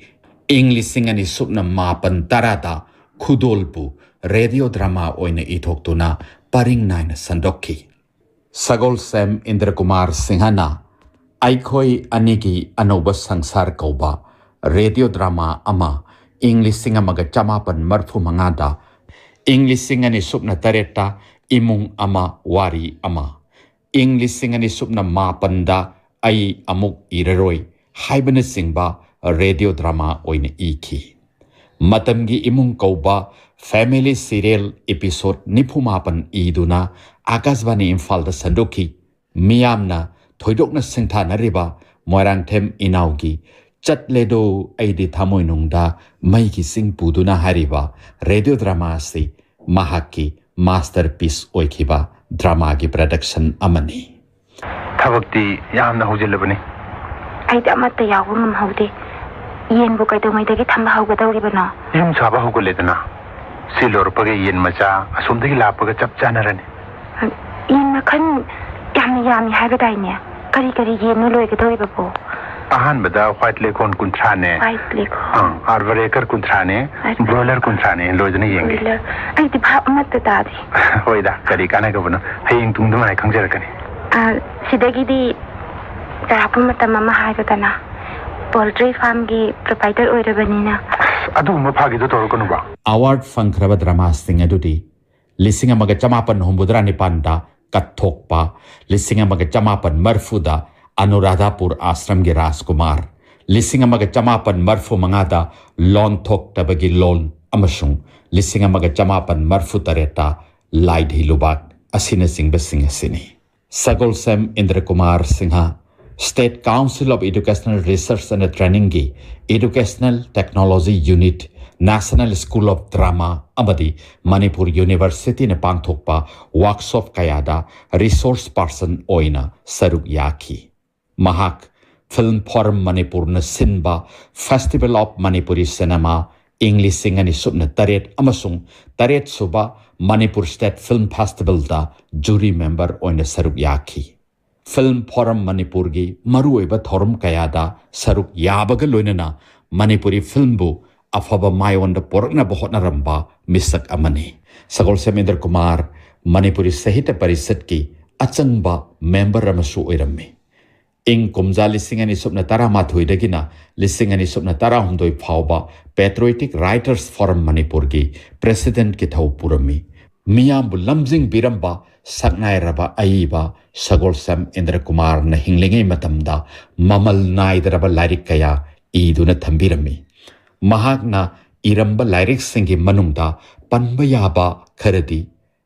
ꯏꯪ ꯂꯤꯁꯤꯡ ꯑꯅꯤ ꯁꯨꯞꯅ ꯃꯥꯄꯟ ꯇꯔꯥꯗ ꯈꯨꯗꯣꯜꯕꯨ ꯔꯦꯗꯤꯑꯣ ꯗ꯭ꯔꯃꯥ ꯑꯣꯏꯅ ꯏꯊꯣꯛꯇꯨꯅ ꯄꯔꯤꯡ ꯅꯥꯏꯅ ꯁꯟꯗꯣꯛꯈꯤ꯫ ꯁꯒꯣꯜꯁꯦꯝ ꯏꯟꯗ꯭ꯔ ꯀꯨꯃꯥꯔ ꯁꯤꯡꯍꯅ ꯑꯩꯈꯣꯏ ꯑꯅꯤꯒꯤ ꯑꯅꯧꯕ ꯁꯪꯁꯥꯔ ꯀꯧꯕ ꯔꯦꯗꯤꯑꯣ ꯗ꯭ꯔꯃꯥ ꯑꯃ ꯏꯪ ꯂꯤꯁꯤꯡ ꯑꯃꯒ ꯆꯃꯥꯄꯟ ꯃꯔꯐꯨ ꯃꯉꯥꯗ, ꯏꯪ ꯂꯤꯁꯤꯡ ꯑꯅꯤ ꯁꯨꯞꯅ ꯇꯔꯦꯠꯇ ꯏꯃꯨꯡ ꯑꯃ ꯋꯥꯔꯤ ꯑꯃ, ꯏꯪ ꯂꯤꯁꯤꯡ ꯑꯅꯤ ꯁꯨꯞꯅ ꯃꯥꯄꯟꯗ ꯑꯩ ꯑꯃꯨꯛ ꯏꯔꯔꯣꯏ ꯍꯥꯏꯕꯅꯆꯤꯡꯕ ꯔꯦꯗꯤꯑꯣ ꯗ꯭ꯔꯃꯥ ꯑꯣꯏꯅ ꯏꯈꯤ꯫ ꯃꯇꯝꯒꯤ ꯏꯃꯨꯡ ꯀꯧꯕ ꯐꯦꯃꯤꯂꯤ ꯁꯤꯔꯤꯌꯦꯜ ꯏꯄꯤꯁꯣꯗ ꯅꯤꯐꯨ ꯃꯥꯄꯟ ꯏꯗꯨꯅ ꯑꯀꯥꯁꯕꯥꯅꯤ ꯏꯝꯐꯥꯜꯗ ꯁꯟꯗꯣꯛꯈꯤ꯫ ꯃꯤꯌꯥꯝꯅ ꯊꯣꯏꯗꯣꯛꯅ ꯁꯤꯡꯊꯥꯅꯔꯤꯕ ꯃꯣꯏꯔꯥꯡꯊꯦꯝ ꯏꯅꯥꯎꯒꯤ "ꯆꯠꯂꯦꯗꯣ ꯑꯩꯗꯤ ꯊꯃꯣꯏꯅꯨꯡꯗ ꯃꯩꯒꯤ ꯆꯤꯡ ꯄꯨꯗꯨꯅ" ꯍꯥꯏꯔꯤꯕ ꯔꯦꯗꯤꯑꯣ ꯗ꯭ꯔꯃꯥ ꯑꯁꯤ ꯃꯍꯥꯛꯀꯤ ꯃꯥꯁꯇꯔ ꯄꯤꯁ ꯑꯣꯏꯈꯤꯕ ꯗ꯭ꯔꯃꯥꯒꯤ ꯄ꯭ꯔꯗꯛꯁꯟ ꯑꯃꯅꯤ꯫ ꯊꯕꯛꯇꯤ ꯌꯥꯝꯅ ꯍꯧꯖꯤꯜꯂꯕꯅꯤ꯫ ꯑꯩꯗꯤ ꯑꯃꯠꯇ ꯌꯥꯎꯕ ꯉꯝꯍꯧꯗꯦ꯫ ꯌꯦꯟꯕꯨ ꯀꯩꯗꯧꯉꯩꯗꯒꯤ ꯊꯝꯕ ꯍꯧꯒꯗꯧꯔꯤꯕꯅꯣ? ꯌꯨꯝ ꯁꯥꯕ ꯍꯧꯒꯠꯂꯦꯗꯅ, ꯁꯤ ꯂꯣꯏꯔꯛꯄꯒ ꯌꯦꯟ ꯃꯆꯥ ꯑꯁꯣꯝꯗꯒꯤ ꯂꯥꯛꯄꯒ ꯆꯞ ꯆꯥꯟꯅꯔꯅꯤ꯫ ꯌꯦꯟ ꯃꯈꯜ ꯌꯥꯝꯅ ꯌꯥꯝꯃꯤ ꯍꯥꯏꯕꯗꯥꯏꯅꯦ? ꯀꯔꯤ ꯀꯔꯤ ꯌꯦꯟꯅꯣ ꯂꯣꯏꯒꯗꯧꯔꯤꯕꯕꯣ? ꯑꯍꯥꯟꯕꯗ ꯋꯥꯏꯠ ꯂꯦꯒꯍꯣꯔꯟ ꯀꯨꯟꯊ꯭ꯔꯥꯅꯦ꯫ ꯋꯥꯏꯠ ꯂꯦꯒꯍꯣꯔꯟ꯫ ꯑꯪ, ꯑꯥꯔꯕꯔ ꯑꯦꯀꯔ ꯀꯨꯟꯊ꯭ꯔꯥꯅꯦ꯫ ꯑꯥꯔꯕꯔ ꯕ꯭ꯔꯣꯏꯂꯔ ꯀꯨꯟꯊ꯭ꯔꯥꯅꯦ꯫ ꯂꯣꯏꯗꯅ ꯌꯦꯡꯒꯦ꯫ ꯕ꯭ꯔꯣꯏꯂꯔ꯫ ꯑꯩꯗꯤ ꯚꯥꯞ ꯑꯃꯠꯇ ꯇꯥꯗꯦ꯫ ꯍꯣꯏꯗ, ꯀꯔꯤ ꯀꯥꯟꯅꯒꯕꯅꯣ? ꯍꯌꯦꯡ ꯇꯨꯡꯗ ꯃꯥꯏ ꯈꯪꯖꯔꯛꯀꯅꯤ꯫ ꯑ, ꯁꯤꯗꯒꯤꯗꯤ ꯆꯥꯎꯔꯥꯛꯄ ꯃꯇꯝ ꯑꯃ ꯍꯥꯏꯔꯗꯅ, ꯄꯣꯜꯇ꯭ꯔꯤ ꯐꯥꯔꯝꯒꯤ ꯄ꯭ꯔꯣꯄꯥꯏꯇꯔ ꯑꯣꯏꯔꯕꯅꯤꯅ꯫ ꯑꯗꯨꯒꯨꯝꯕ ꯐꯥꯒꯤꯗꯣ ꯇꯧꯔꯛꯀꯅꯨꯕ꯫ ꯑꯦꯋꯥꯔꯗ ꯐꯪꯈ꯭ꯔꯕ ꯗ꯭ꯔꯃꯥꯁꯤꯡ ꯑꯗꯨꯗꯤ ꯂꯤꯁꯤꯡ ꯑꯃꯒ ꯆꯃꯥꯄꯟ ꯍꯨꯝꯐꯨꯇꯔꯥ ꯅꯤꯄꯥꯟꯗ ꯀꯠꯊꯣꯛꯄ, ꯂꯤꯁꯤꯡ ꯑꯃꯒ ꯆꯃꯥꯄꯟ ꯃꯔꯤꯐꯨꯗ ꯑꯅꯨꯔꯥꯙꯥꯄꯨꯔ ꯑꯥꯁ꯭ꯔꯝꯒꯤ ꯔꯥꯖꯀꯨꯃꯥꯔ, ꯂꯤꯁꯤꯡ ꯑꯃꯒ ꯆꯃꯥꯄꯟ ꯃꯔꯤꯐꯨ ꯃꯉꯥꯗ ꯂꯣꯟꯊꯣꯛꯇꯕꯒꯤ ꯂꯣꯟ ꯑꯃꯁꯨꯡ ꯂꯤꯁꯤꯡ ꯑꯃꯒ ꯆꯃꯥꯄꯟ ꯃꯔꯤꯐꯨ ꯇꯔꯦꯠꯇ ꯂꯥꯏꯙꯤ ꯂꯨꯕꯥꯛ ꯑꯁꯤꯅꯆꯤꯡꯕꯁꯤꯡ ꯑꯁꯤꯅꯤ꯫ ꯁꯒꯣꯜꯁꯦꯝ ꯏꯟꯗ꯭ꯔꯀꯨꯃꯥꯔ Singh, State Council of Educational Research and Trainingꯒꯤ Educational Technology Unit, National School of Drama ꯑꯃꯗꯤ ꯃꯅꯤꯄꯨꯔ ꯌꯨꯅꯤꯚꯔꯁꯤꯇꯤꯅ ꯄꯥꯡꯊꯣꯛꯄ ꯋꯥꯔꯛꯁꯣꯞ ꯀꯌꯥꯗ ꯔꯤꯁꯣꯔꯁ ꯄꯥꯔꯁꯟ ꯑꯣꯏꯅ ꯁꯔꯨꯛ ꯌꯥꯈꯤ꯫ ꯃꯍꯥꯛ ꯐꯤꯜꯝ ꯐꯣꯔꯝ ꯃꯅꯤꯄꯨꯔꯅ ꯁꯤꯟꯕ Festival of Manipuri Cinema ꯏꯪ ꯂꯤꯁꯤꯡ ꯑꯅꯤ ꯁꯨꯞꯅ ꯇꯔꯦꯠ ꯑꯃꯁꯨꯡ ꯇꯔꯦꯠ ꯁꯨꯕ ꯃꯅꯤꯄꯨꯔ ꯁ꯭ꯇꯦꯠ ꯐꯤꯜꯝ ꯐꯦꯁꯇꯤꯚꯦꯜꯗ ꯖꯨꯔꯤ ꯃꯦꯝꯕꯔ ꯑꯣꯏꯅ ꯁꯔꯨꯛ ꯌꯥꯈꯤ꯫ ꯐꯤꯜꯝ ꯐꯣꯔꯝ ꯃꯅꯤꯄꯨꯔꯒꯤ ꯃꯔꯨꯑꯣꯏꯕ ꯊꯧꯔꯝ ꯀꯌꯥꯗ ꯁꯔꯨꯛ ꯌꯥꯕꯒ ꯂꯣꯏꯅꯅ ꯃꯅꯤꯄꯨꯔꯤ ꯐꯤꯜꯝꯕꯨ ꯑꯐꯕ ꯃꯥꯏꯑꯣꯟꯗ ꯄꯣꯔꯛꯅꯕ ꯍꯣꯠꯅꯔꯝꯕ ꯃꯤꯁꯛ ꯑꯃꯅꯤ꯫ ꯁꯒꯣꯜꯁꯦꯝ ꯏꯟꯗ꯭ꯔ ꯀꯨꯃꯥꯔ ꯃꯅꯤꯄꯨꯔꯤ ꯁꯥꯍꯤꯇ꯭ꯌ ꯄꯔꯤꯁꯠꯀꯤ ꯑꯆꯪꯕ ꯃꯦꯝꯕꯔ ꯑꯃꯁꯨ ꯑꯣꯏꯔꯝꯃꯤ꯫ ꯏꯪ ꯀꯨꯝꯖꯥ ꯂꯤꯁꯤꯡ ꯑꯅꯤ ꯁꯨꯞꯅ ꯇꯔꯥꯃꯥꯊꯣꯏꯗꯒꯤꯅ ꯂꯤꯁꯤꯡ ꯑꯅꯤ ꯁꯨꯞꯅ ꯇꯔꯥꯍꯨꯝꯗꯣꯏ ꯐꯥꯎꯕ Patriotic Writers Forum ꯃꯅꯤꯄꯨꯔꯒꯤ ꯄ꯭ꯔꯦꯁꯤꯗꯦꯟꯠꯀꯤ ꯊꯧ ꯄꯨꯔꯝꯃꯤ꯫ ꯃꯤꯌꯥꯝꯕꯨ ꯂꯝꯖꯤꯡꯕꯤꯔꯝꯕ ꯁꯛꯅꯥꯏꯔꯕ ꯑꯏꯕ ꯁꯒꯣꯜꯁꯦꯝ ꯏꯟꯗ꯭ꯔ ꯀꯨꯃꯥꯔꯅ ꯍꯤꯡꯂꯤꯉꯩ ꯃꯇꯝꯗ ꯃꯃꯜ ꯅꯥꯏꯗ꯭ꯔꯕ ꯂꯥꯏꯔꯤꯛ ꯀꯌꯥ ꯏꯗꯨꯅ ꯊꯝꯕꯤꯔꯝꯃꯤ꯫ ꯃꯍꯥꯛꯅ ꯏꯔꯝꯕ ꯂꯥꯏꯔꯤꯛꯁꯤꯡꯒꯤ ꯃꯅꯨꯡꯗ ꯄꯟꯕ ꯌꯥꯕ ꯈꯔꯗꯤ,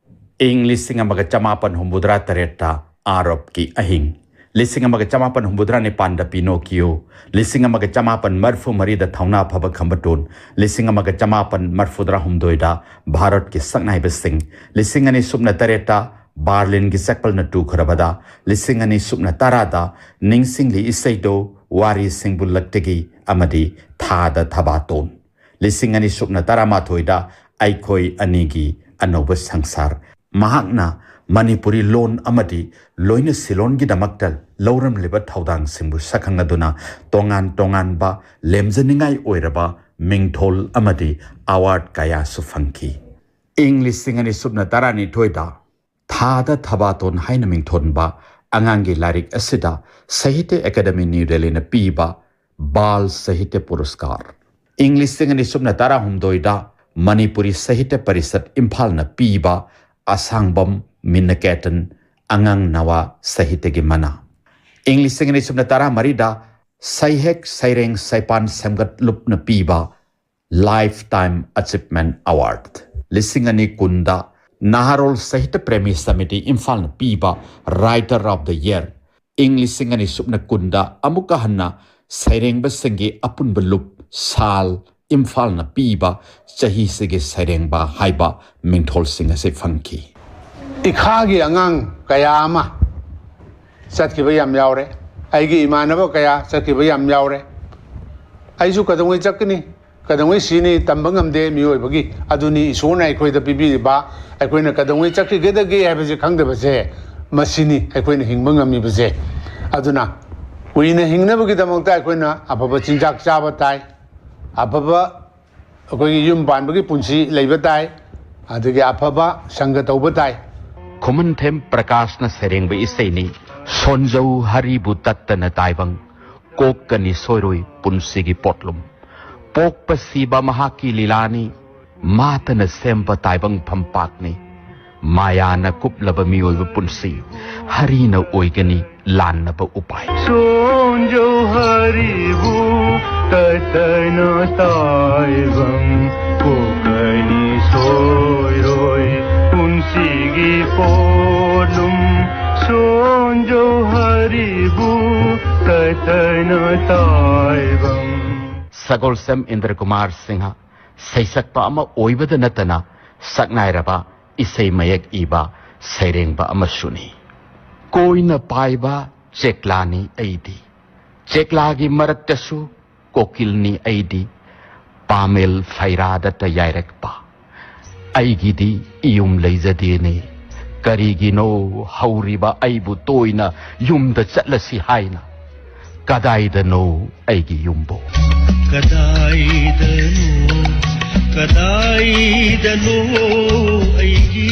ꯏꯪ ꯂꯤꯁꯤꯡ ꯑꯃꯒ ꯆꯃꯥꯄꯟ ꯍꯨꯝꯐꯨꯇꯔꯥ ꯇꯔꯦꯠꯇ ꯑꯥꯔꯣꯞꯀꯤ ꯑꯍꯤꯡ, ꯂꯤꯁꯤꯡ ꯑꯃꯒ ꯆꯃꯥꯄꯟ ꯍꯨꯝꯐꯨꯇꯔꯥ ꯅꯤꯄꯥꯟꯗ ꯄꯤꯅꯣꯀꯤꯌꯣ, ꯂꯤꯁꯤꯡ ꯑꯃꯒ ꯆꯃꯥꯄꯟ ꯃꯔꯤꯐꯨ ꯃꯔꯤꯗ ꯊꯧꯅꯥ ꯐꯕ ꯈꯝꯕꯇꯣꯟ, ꯂꯤꯁꯤꯡ ꯑꯃꯒ ꯆꯃꯥꯄꯟ ꯃꯔꯤꯐꯨꯇꯔꯥ ꯍꯨꯝꯗꯣꯏꯗ ꯚꯥꯔꯠꯀꯤ ꯁꯛꯅꯥꯏꯕꯁꯤꯡ, ꯂꯤꯁꯤꯡ ꯑꯅꯤ ꯁꯨꯞꯅ ꯇꯔꯦꯠꯇ ꯕꯥꯔꯂꯤꯟꯒꯤ ꯆꯦꯄꯜꯅ ꯇꯨꯈ꯭ꯔꯕꯗ, ꯂꯤꯁꯤꯡ ꯑꯅꯤ ꯁꯨꯞꯅ ꯇꯔꯥꯗ ꯅꯤꯡꯁꯤꯡꯂꯤ ꯏꯁꯩꯗꯣ ꯋꯥꯔꯤꯁꯤꯡꯕꯨ ꯂꯛꯇꯒꯤ ꯑꯃꯗꯤ ꯊꯥꯗ ꯊꯕꯥꯇꯣꯟ, ꯂꯤꯁꯤꯡ ꯑꯅꯤ ꯁꯨꯞꯅ ꯇꯔꯥꯃꯥꯊꯣꯏꯗ ꯑꯩꯈꯣꯏ ꯑꯅꯤꯒꯤ ꯑꯅꯧꯕ ꯁꯪꯁꯥꯔ꯫ ꯃꯍꯥꯛꯅ ꯃꯅꯤꯄꯨꯔꯤ ꯂꯣꯟ ꯑꯃꯗꯤ ꯂꯣꯏꯅ ꯁꯤꯂꯣꯟꯒꯤꯗꯃꯛꯇ ꯂꯧꯔꯝꯂꯤꯕ ꯊꯧꯗꯥꯡꯁꯤꯡꯕꯨ ꯁꯛꯈꯪꯅꯗꯨꯅ ꯇꯣꯉꯥꯟ ꯇꯣꯉꯥꯟꯕ ꯂꯦꯝꯖꯅꯤꯡꯉꯥꯏ ꯑꯣꯏꯔꯕ ꯃꯤꯡꯊꯣꯜ ꯑꯃꯗꯤ ꯑꯦꯋꯥꯔꯗ ꯀꯌꯥꯁꯨ ꯐꯪꯈꯤ꯫ ꯏꯪ ꯂꯤꯁꯤꯡ ꯑꯅꯤ ꯁꯨꯞꯅ ꯇꯔꯥꯅꯤꯊꯣꯏꯗ ꯊꯥꯗ ꯊꯕꯥꯇꯣꯟ ꯍꯥꯏꯅ ꯃꯤꯡꯊꯣꯟꯕ ꯑꯉꯥꯡꯒꯤ ꯂꯥꯏꯔꯤꯛ ꯑꯁꯤꯗ ꯁꯥꯍꯤꯇ꯭ꯌ ꯑꯦꯀꯥꯗꯦꯃꯤ ꯅ꯭ꯌꯨ ꯗꯦꯜꯂꯤꯅ ꯄꯤꯕ ꯕꯥꯜ ꯁꯥꯍꯤꯇ꯭ꯌ ꯄꯨꯔꯁꯀꯥꯔ, ꯏꯪ ꯂꯤꯁꯤꯡ ꯑꯅꯤ ꯁꯨꯞꯅ ꯇꯔꯥꯍꯨꯝꯗꯣꯏꯗ ꯃꯅꯤꯄꯨꯔꯤ ꯁꯥꯍꯤꯇ꯭ꯌ ꯄꯔꯤꯁꯠ ꯏꯝꯐꯥꯜꯅ ꯄꯤꯕ ꯑꯁꯥꯡꯕꯝ ꯃꯤꯅꯀꯦꯇꯟ ꯑꯉꯥꯡ ꯅꯋꯥ ꯁꯥꯍꯤꯇ꯭ꯌꯒꯤ ꯃꯅꯥ, ꯏꯪ ꯂꯤꯁꯤꯡ ꯑꯅꯤ ꯁꯨꯞꯅ ꯇꯔꯥꯃꯔꯤꯗ ꯁꯩꯍꯦꯛ ꯁꯩꯔꯦꯡ ꯁꯩꯄꯥꯟ ꯁꯦꯝꯒꯠꯂꯨꯞꯅ ꯄꯤꯕ ꯂꯥꯏꯐ ꯇꯥꯏꯝ ꯑꯆꯤꯞꯃꯦꯟ ꯑꯦꯋꯥꯔꯗ, ꯂꯤꯁꯤꯡ ꯑꯅꯤ ꯀꯨꯟꯗ ꯅꯍꯥꯔꯣꯜ ꯁꯥꯍꯤꯇ꯭ꯌ ꯄ꯭ꯔꯦꯃꯤ ꯁꯃꯤꯇꯤ ꯏꯝꯐꯥꯜꯅ ꯄꯤꯕ ꯔꯥꯏꯇꯔ ꯑꯣꯐ ꯗ ꯌꯔ, ꯏꯪ ꯂꯤꯁꯤꯡ ꯑꯅꯤ ꯁꯨꯞꯅ ꯀꯨꯟꯗ ꯑꯃꯨꯛꯀ ꯍꯟꯅ ꯁꯩꯔꯦꯡꯕꯁꯤꯡꯒꯤ ꯑꯄꯨꯟꯕ ꯂꯨꯞ ꯁꯥꯜ ꯏꯝꯐꯥꯜꯅ ꯄꯤꯕ ꯆꯍꯤꯁꯤꯒꯤ ꯁꯩꯔꯦꯡꯕ ꯍꯥꯏꯕ ꯃꯤꯡꯊꯣꯜꯁꯤꯡ ꯑꯁꯤ ꯐꯪꯈꯤ꯫ ꯏꯈꯥꯒꯤ ꯑꯉꯥꯡ ꯀꯌꯥ ꯑꯃ ꯆꯠꯈꯤꯕ ꯌꯥꯝ ꯌꯥꯎꯔꯦ꯫ ꯑꯩꯒꯤ ꯏꯃꯥꯟꯅꯕ ꯀꯌꯥ ꯆꯠꯈꯤꯕ ꯌꯥꯝ ꯌꯥꯎꯔꯦ꯫ ꯑꯩꯁꯨ ꯀꯩꯗꯧꯉꯩ ꯆꯠꯀꯅꯤ, ꯀꯩꯗꯧꯉꯩ ꯁꯤꯅꯤ ꯇꯝꯕ ꯉꯝꯗꯦ ꯃꯤꯑꯣꯏꯕꯒꯤ꯫ ꯑꯗꯨꯅꯤ ꯏꯁꯣꯔꯅ ꯑꯩꯈꯣꯏꯗ ꯄꯤꯕꯤꯔꯤꯕ, ꯑꯩꯈꯣꯏꯅ ꯀꯩꯗꯧꯉꯩ ꯆꯠꯈꯤꯒꯗꯒꯦ ꯍꯥꯏꯕꯁꯦ ꯈꯪꯗꯕꯁꯦ, ꯃꯁꯤꯅꯤ ꯑꯩꯈꯣꯏꯅ ꯍꯤꯡꯕ ꯉꯝꯃꯤꯕꯁꯦ꯫ ꯑꯗꯨꯅ ꯀꯨꯏꯅ ꯍꯤꯡꯅꯕꯒꯤꯗꯃꯛꯇ ꯑꯩꯈꯣꯏꯅ ꯑꯐꯕ ꯆꯤꯟꯖꯥꯛ ꯆꯥꯕ ꯇꯥꯏ, ꯑꯐꯕ ꯑꯩꯈꯣꯏꯒꯤ ꯌꯨꯝ ꯄꯥꯟꯕꯒꯤ ꯄꯨꯟꯁꯤ ꯂꯩꯕ ꯇꯥꯏ, ꯑꯗꯒꯤ ꯑꯐꯕ ꯁꯪꯒ ꯇꯧꯕ ꯇꯥꯏ꯫ ꯈꯨꯃꯟꯊꯦꯝ ꯄ꯭ꯔꯀꯥꯁꯅ ꯁꯩꯔꯦꯡꯕ ꯏꯁꯩꯅꯤ ꯁꯣꯟꯖꯧ ꯍꯔꯤꯕꯨ ꯇꯠꯇꯅ ꯇꯥꯏꯕꯪ, ꯀꯣꯛꯀꯅꯤ ꯁꯣꯏꯔꯣꯏ ꯄꯨꯟꯁꯤꯒꯤ ꯄꯣꯠꯂꯨꯝ꯫ ꯄꯣꯛꯄ ꯁꯤꯕ ꯃꯍꯥꯛꯀꯤ ꯂꯤꯂꯥꯅꯤ, ꯃꯥꯇꯅ ꯁꯦꯝꯕ ꯇꯥꯏꯕꯪ ꯐꯝꯄꯥꯛꯅꯤ꯫ ꯃꯥꯌꯥꯅ ꯀꯨꯞꯂꯕ ꯃꯤꯑꯣꯏꯕ ꯄꯨꯟꯁꯤ, ꯍꯔꯤꯅ ꯑꯣꯏꯒꯅꯤ ꯂꯥꯟꯅꯕ ꯎꯄꯥꯏ꯫ ꯁꯣꯟꯖꯧ ꯍꯔꯤꯕꯨ ꯇꯠꯇꯅ ꯇꯥꯏꯕꯪ, ꯀꯣꯛꯀꯅꯤ ꯁꯣꯏꯔꯣꯏ ꯄꯨꯟꯁꯤꯒꯤ ꯄꯣꯠꯂꯨꯝ꯫ ꯁꯣꯟꯖꯧ ꯍꯔꯤ ꯁꯒꯣꯜꯁꯦꯝ ꯏꯟꯗ꯭ꯔ ꯀꯨꯃꯥꯔ ꯁꯤꯡꯍ ꯁꯩꯁꯛꯄ ꯑꯃ ꯑꯣꯏꯕꯗ ꯅꯠꯇꯅ ꯁꯛꯅꯥꯏꯔꯕ ꯏꯁꯩ ꯃꯌꯦꯛ ꯏꯕ ꯁꯩꯔꯦꯡꯕ ꯑꯃꯁꯨꯅꯤ꯫ ꯀꯣꯏꯅ ꯄꯥꯏꯕ ꯆꯦꯛꯂꯥꯅꯤ ꯑꯩꯗꯤ, ꯆꯦꯛꯂꯥꯒꯤ ꯃꯔꯛꯇꯁꯨ ꯀꯣꯀꯤꯜꯅꯤ ꯑꯩꯗꯤ, ꯄꯥꯃꯦꯜ ꯐꯩꯔꯥꯗꯇ ꯌꯥꯏꯔꯛꯄ꯫ ꯑꯩꯒꯤꯗꯤ ꯏꯌꯨꯝ ꯂꯩꯖꯗꯦꯅꯦ꯫ ꯀꯔꯤꯒꯤꯅꯣ ꯍꯧꯔꯤꯕ ꯑꯩꯕꯨ ꯇꯣꯏꯅ ꯌꯨꯝꯗ ꯆꯠꯂꯁꯤ ꯍꯥꯏꯅ? ꯀꯗꯥꯏꯗꯅꯣ ꯑꯩꯒꯤ ꯌꯨꯝꯕꯨ? ꯀꯗꯥꯏꯗꯅꯣ, ꯀꯗꯥꯏꯗꯅꯣ ꯑꯩꯒꯤ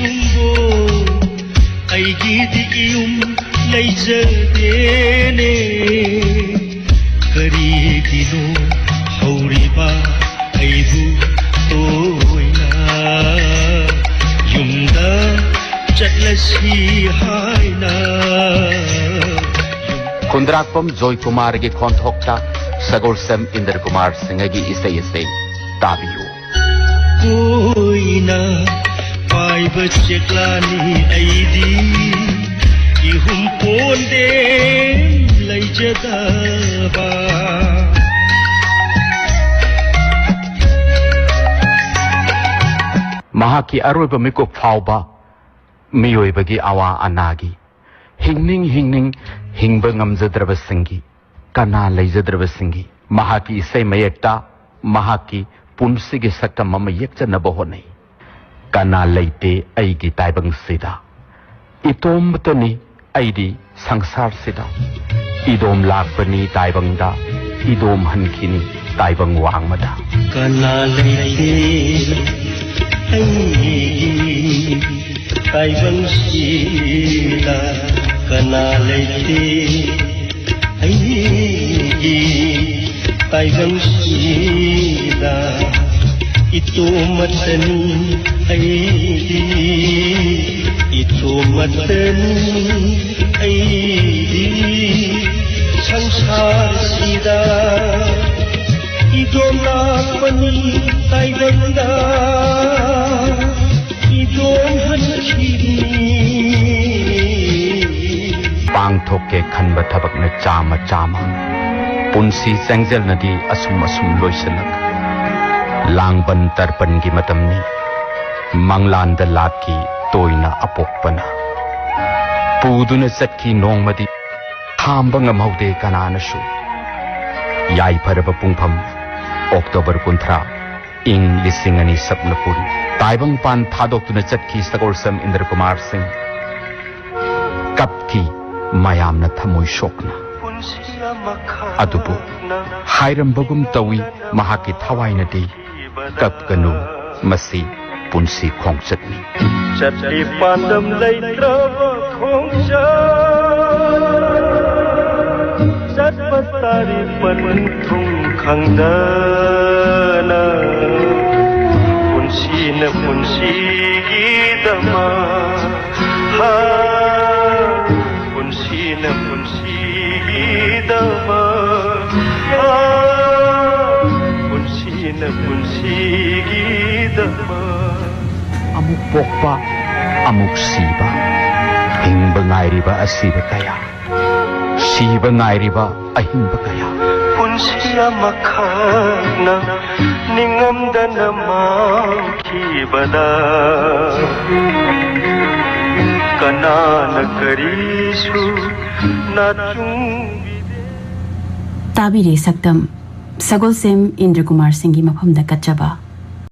ꯌꯨꯝꯕꯨ? ꯑꯩꯒꯤꯗꯤ ꯌꯨꯝ ꯂꯩꯖꯗꯦꯅꯦ꯫ ꯀꯔꯤꯒꯤꯅꯣ ꯍꯧꯔꯤꯕ ꯑꯩꯕꯨ ꯇꯣꯏꯅ ꯌꯨꯝꯗ ꯆꯠꯂꯁꯤ ꯍꯥꯏꯅ? ꯈꯨꯟꯗ꯭ꯔꯥꯛꯄꯝ ꯖꯣꯏꯀꯨꯃꯥꯔꯒꯤ ꯈꯣꯟꯊꯣꯛꯇ ꯁꯒꯣꯜꯁꯦꯝ ꯏꯟꯗ꯭ꯔ ꯀꯨꯃꯥꯔ ꯁꯤꯡꯍꯒꯤ ꯏꯁꯩ ꯑꯁꯤ ꯇꯥꯕꯤꯌꯨ꯫ ꯀꯣꯏꯅ ꯄꯥꯏꯕ ꯆꯦꯛꯂꯥꯅꯤ ꯑꯩꯗꯤ, ꯏꯍꯨꯝ ꯀꯣꯟꯗꯦ ꯂꯩꯖꯗꯕ꯫ ꯃꯍꯥꯛꯀꯤ ꯑꯔꯣꯏꯕ ꯃꯤꯀꯨꯞ ꯐꯥꯎꯕ ꯃꯤꯑꯣꯏꯕꯒꯤ ꯑꯋꯥ ꯑꯅꯥꯒꯤ, ꯍꯤꯡꯅꯤꯡ ꯍꯤꯡꯅꯤꯡ ꯍꯤꯡꯕ ꯉꯝꯖꯗ꯭ꯔꯕꯁꯤꯡꯒꯤ, ꯀꯅꯥ ꯂꯩꯖꯗ꯭ꯔꯕꯁꯤꯡꯒꯤ ꯃꯍꯥꯛꯀꯤ ꯏꯁꯩ ꯃꯌꯦꯛꯇ ꯃꯍꯥꯛꯀꯤ ꯄꯨꯟꯁꯤꯒꯤ ꯁꯛꯇꯝ ꯑꯃ ꯌꯦꯛꯆꯅꯕ ꯍꯣꯠꯅꯩ꯫ ꯀꯅꯥ ꯂꯩꯇꯦ ꯑꯩꯒꯤ ꯇꯥꯏꯕꯪꯁꯤꯗ, ꯏꯇꯣꯝꯇꯅꯤ ꯑꯩꯗꯤ ꯁꯪꯁꯥꯔꯁꯤꯗ꯫ ꯏꯗꯣꯝ ꯂꯥꯛꯄꯅꯤ ꯇꯥꯏꯕꯪꯗ, ꯏꯗꯣꯝ ꯍꯟꯈꯤꯅꯤ ꯇꯥꯏꯕꯪ ꯋꯥꯡꯃꯗ꯫ ꯀꯅꯥ ꯂꯩꯇꯦ ꯑꯩꯒꯤ ꯇꯥꯏꯕꯪꯁꯤꯗ, ꯀꯅꯥ ꯂꯩꯇꯦ ꯑꯩꯒꯤ ꯇꯥꯏꯕꯪꯁꯤꯗ, ꯏꯇꯣꯝꯇꯅꯤ ꯑꯩꯗꯤ, ꯏꯇꯣꯝꯇꯅꯤ ꯑꯩꯗꯤ ꯁꯪꯁꯥꯔꯁꯤꯗ꯫ ꯏꯗꯣꯝ ꯂꯥꯛꯄꯅꯤ ꯇꯥꯏꯕꯪꯗ, ꯏꯗꯣꯝ ꯍꯟꯈꯤꯅꯤ꯫ ꯄꯥꯡꯊꯣꯛꯀꯦ ꯈꯟꯕ ꯊꯕꯛꯅ ꯆꯥꯝꯃ ꯆꯥꯝꯃ꯫ ꯄꯨꯟꯁꯤ ꯆꯦꯡꯖꯦꯜꯅꯗꯤ ꯑꯁꯨꯝ ꯑꯁꯨꯝ ꯂꯣꯏꯁꯤꯜꯂꯛ꯫ ꯂꯥꯡꯕꯟ ꯇꯔꯄꯟꯒꯤ ꯃꯇꯝꯅꯤ꯫ ꯃꯪꯂꯥꯟꯗ ꯂꯥꯛꯈꯤ ꯇꯣꯏꯅ ꯑꯄꯣꯛꯄꯅ꯫ ꯄꯨꯗꯨꯅ ꯆꯠꯈꯤ ꯅꯣꯡꯃꯗꯤ꯫ ꯈꯥꯝꯕ ꯉꯝꯍꯧꯗꯦ ꯀꯅꯥꯅꯁꯨ꯫ ꯌꯥꯏꯐꯔꯕ ꯄꯨꯡꯐꯝ, ꯑꯣꯛꯇꯣꯕꯔ ꯀꯨꯟꯊ꯭ꯔꯥ, ꯏꯪ ꯂꯤꯁꯤꯡ ꯑꯅꯤ ꯁꯛꯅ ꯀꯨꯟ꯫ ꯇꯥꯏꯕꯪꯄꯥꯟ ꯊꯥꯗꯣꯛꯇꯨꯅ ꯆꯠꯈꯤ ꯁꯒꯣꯜꯁꯦꯝ ꯏꯟꯗ꯭ꯔ ꯀꯨꯃꯥꯔ ꯁꯤꯡ꯫ ꯀꯞꯈꯤ ꯃꯌꯥꯝꯅ ꯊꯃꯣꯏ ꯁꯣꯛꯅ꯫ ꯑꯗꯨꯕꯨ ꯍꯥꯏꯔꯝꯕꯒꯨꯝ ꯇꯧꯏ ꯃꯍꯥꯛꯀꯤ ꯊꯋꯥꯏꯅꯗꯤ, "ꯀꯞꯀꯅꯨ, ꯃꯁꯤ ꯄꯨꯟꯁꯤ ꯈꯣꯡꯆꯠꯅꯤ"꯫ ꯆꯠꯂꯤ ꯄꯥꯟꯗꯝ ꯂꯩꯇ꯭ꯔꯕ ꯈꯣꯡꯆꯠ, ꯆꯠꯄ ꯇꯥꯔꯤ ꯄꯟꯊꯨꯡ ꯈꯪꯗꯅ꯫ ꯄꯨꯟꯁꯤꯅ ꯄꯨꯟꯁꯤꯒꯤꯗꯃꯛ, ꯍꯥ, ꯄꯨꯟꯁꯤꯅ ꯄꯨꯟꯁꯤꯒꯤꯗꯃꯛ, ꯍꯥ, ꯄꯨꯟꯁꯤꯅ ꯄꯨꯟꯁꯤꯒꯤꯗꯃꯛ꯫ ꯑꯃꯨꯛ ꯄꯣꯛꯄ, ꯑꯃꯨꯛ ꯁꯤꯕ, ꯍꯤꯡꯕ ꯉꯥꯏꯔꯤꯕ ꯑꯁꯤꯕ ꯀꯌꯥ, ꯁꯤꯕ ꯉꯥꯏꯔꯤꯕ ꯑꯍꯤꯡꯕ ꯀꯌꯥ꯫ ꯄꯨꯟꯁꯤ ꯑꯃꯈꯛꯅ ꯅꯤꯡꯉꯝꯗꯅ ꯃꯥꯡꯈꯤꯕꯗ, ꯀꯅꯥꯅ ꯀꯔꯤꯁꯨ ꯅꯥꯆꯨꯡꯕꯤꯗꯦ꯫ ꯇꯥꯕꯤꯔꯦ ꯁꯛꯇꯝ ꯁꯒꯣꯜꯁꯦꯝ ꯏꯟꯗ꯭ꯔ ꯀꯨꯃꯥꯔ ꯁꯤꯡꯒꯤ ꯃꯐꯝꯗ ꯀꯠꯆꯕ꯫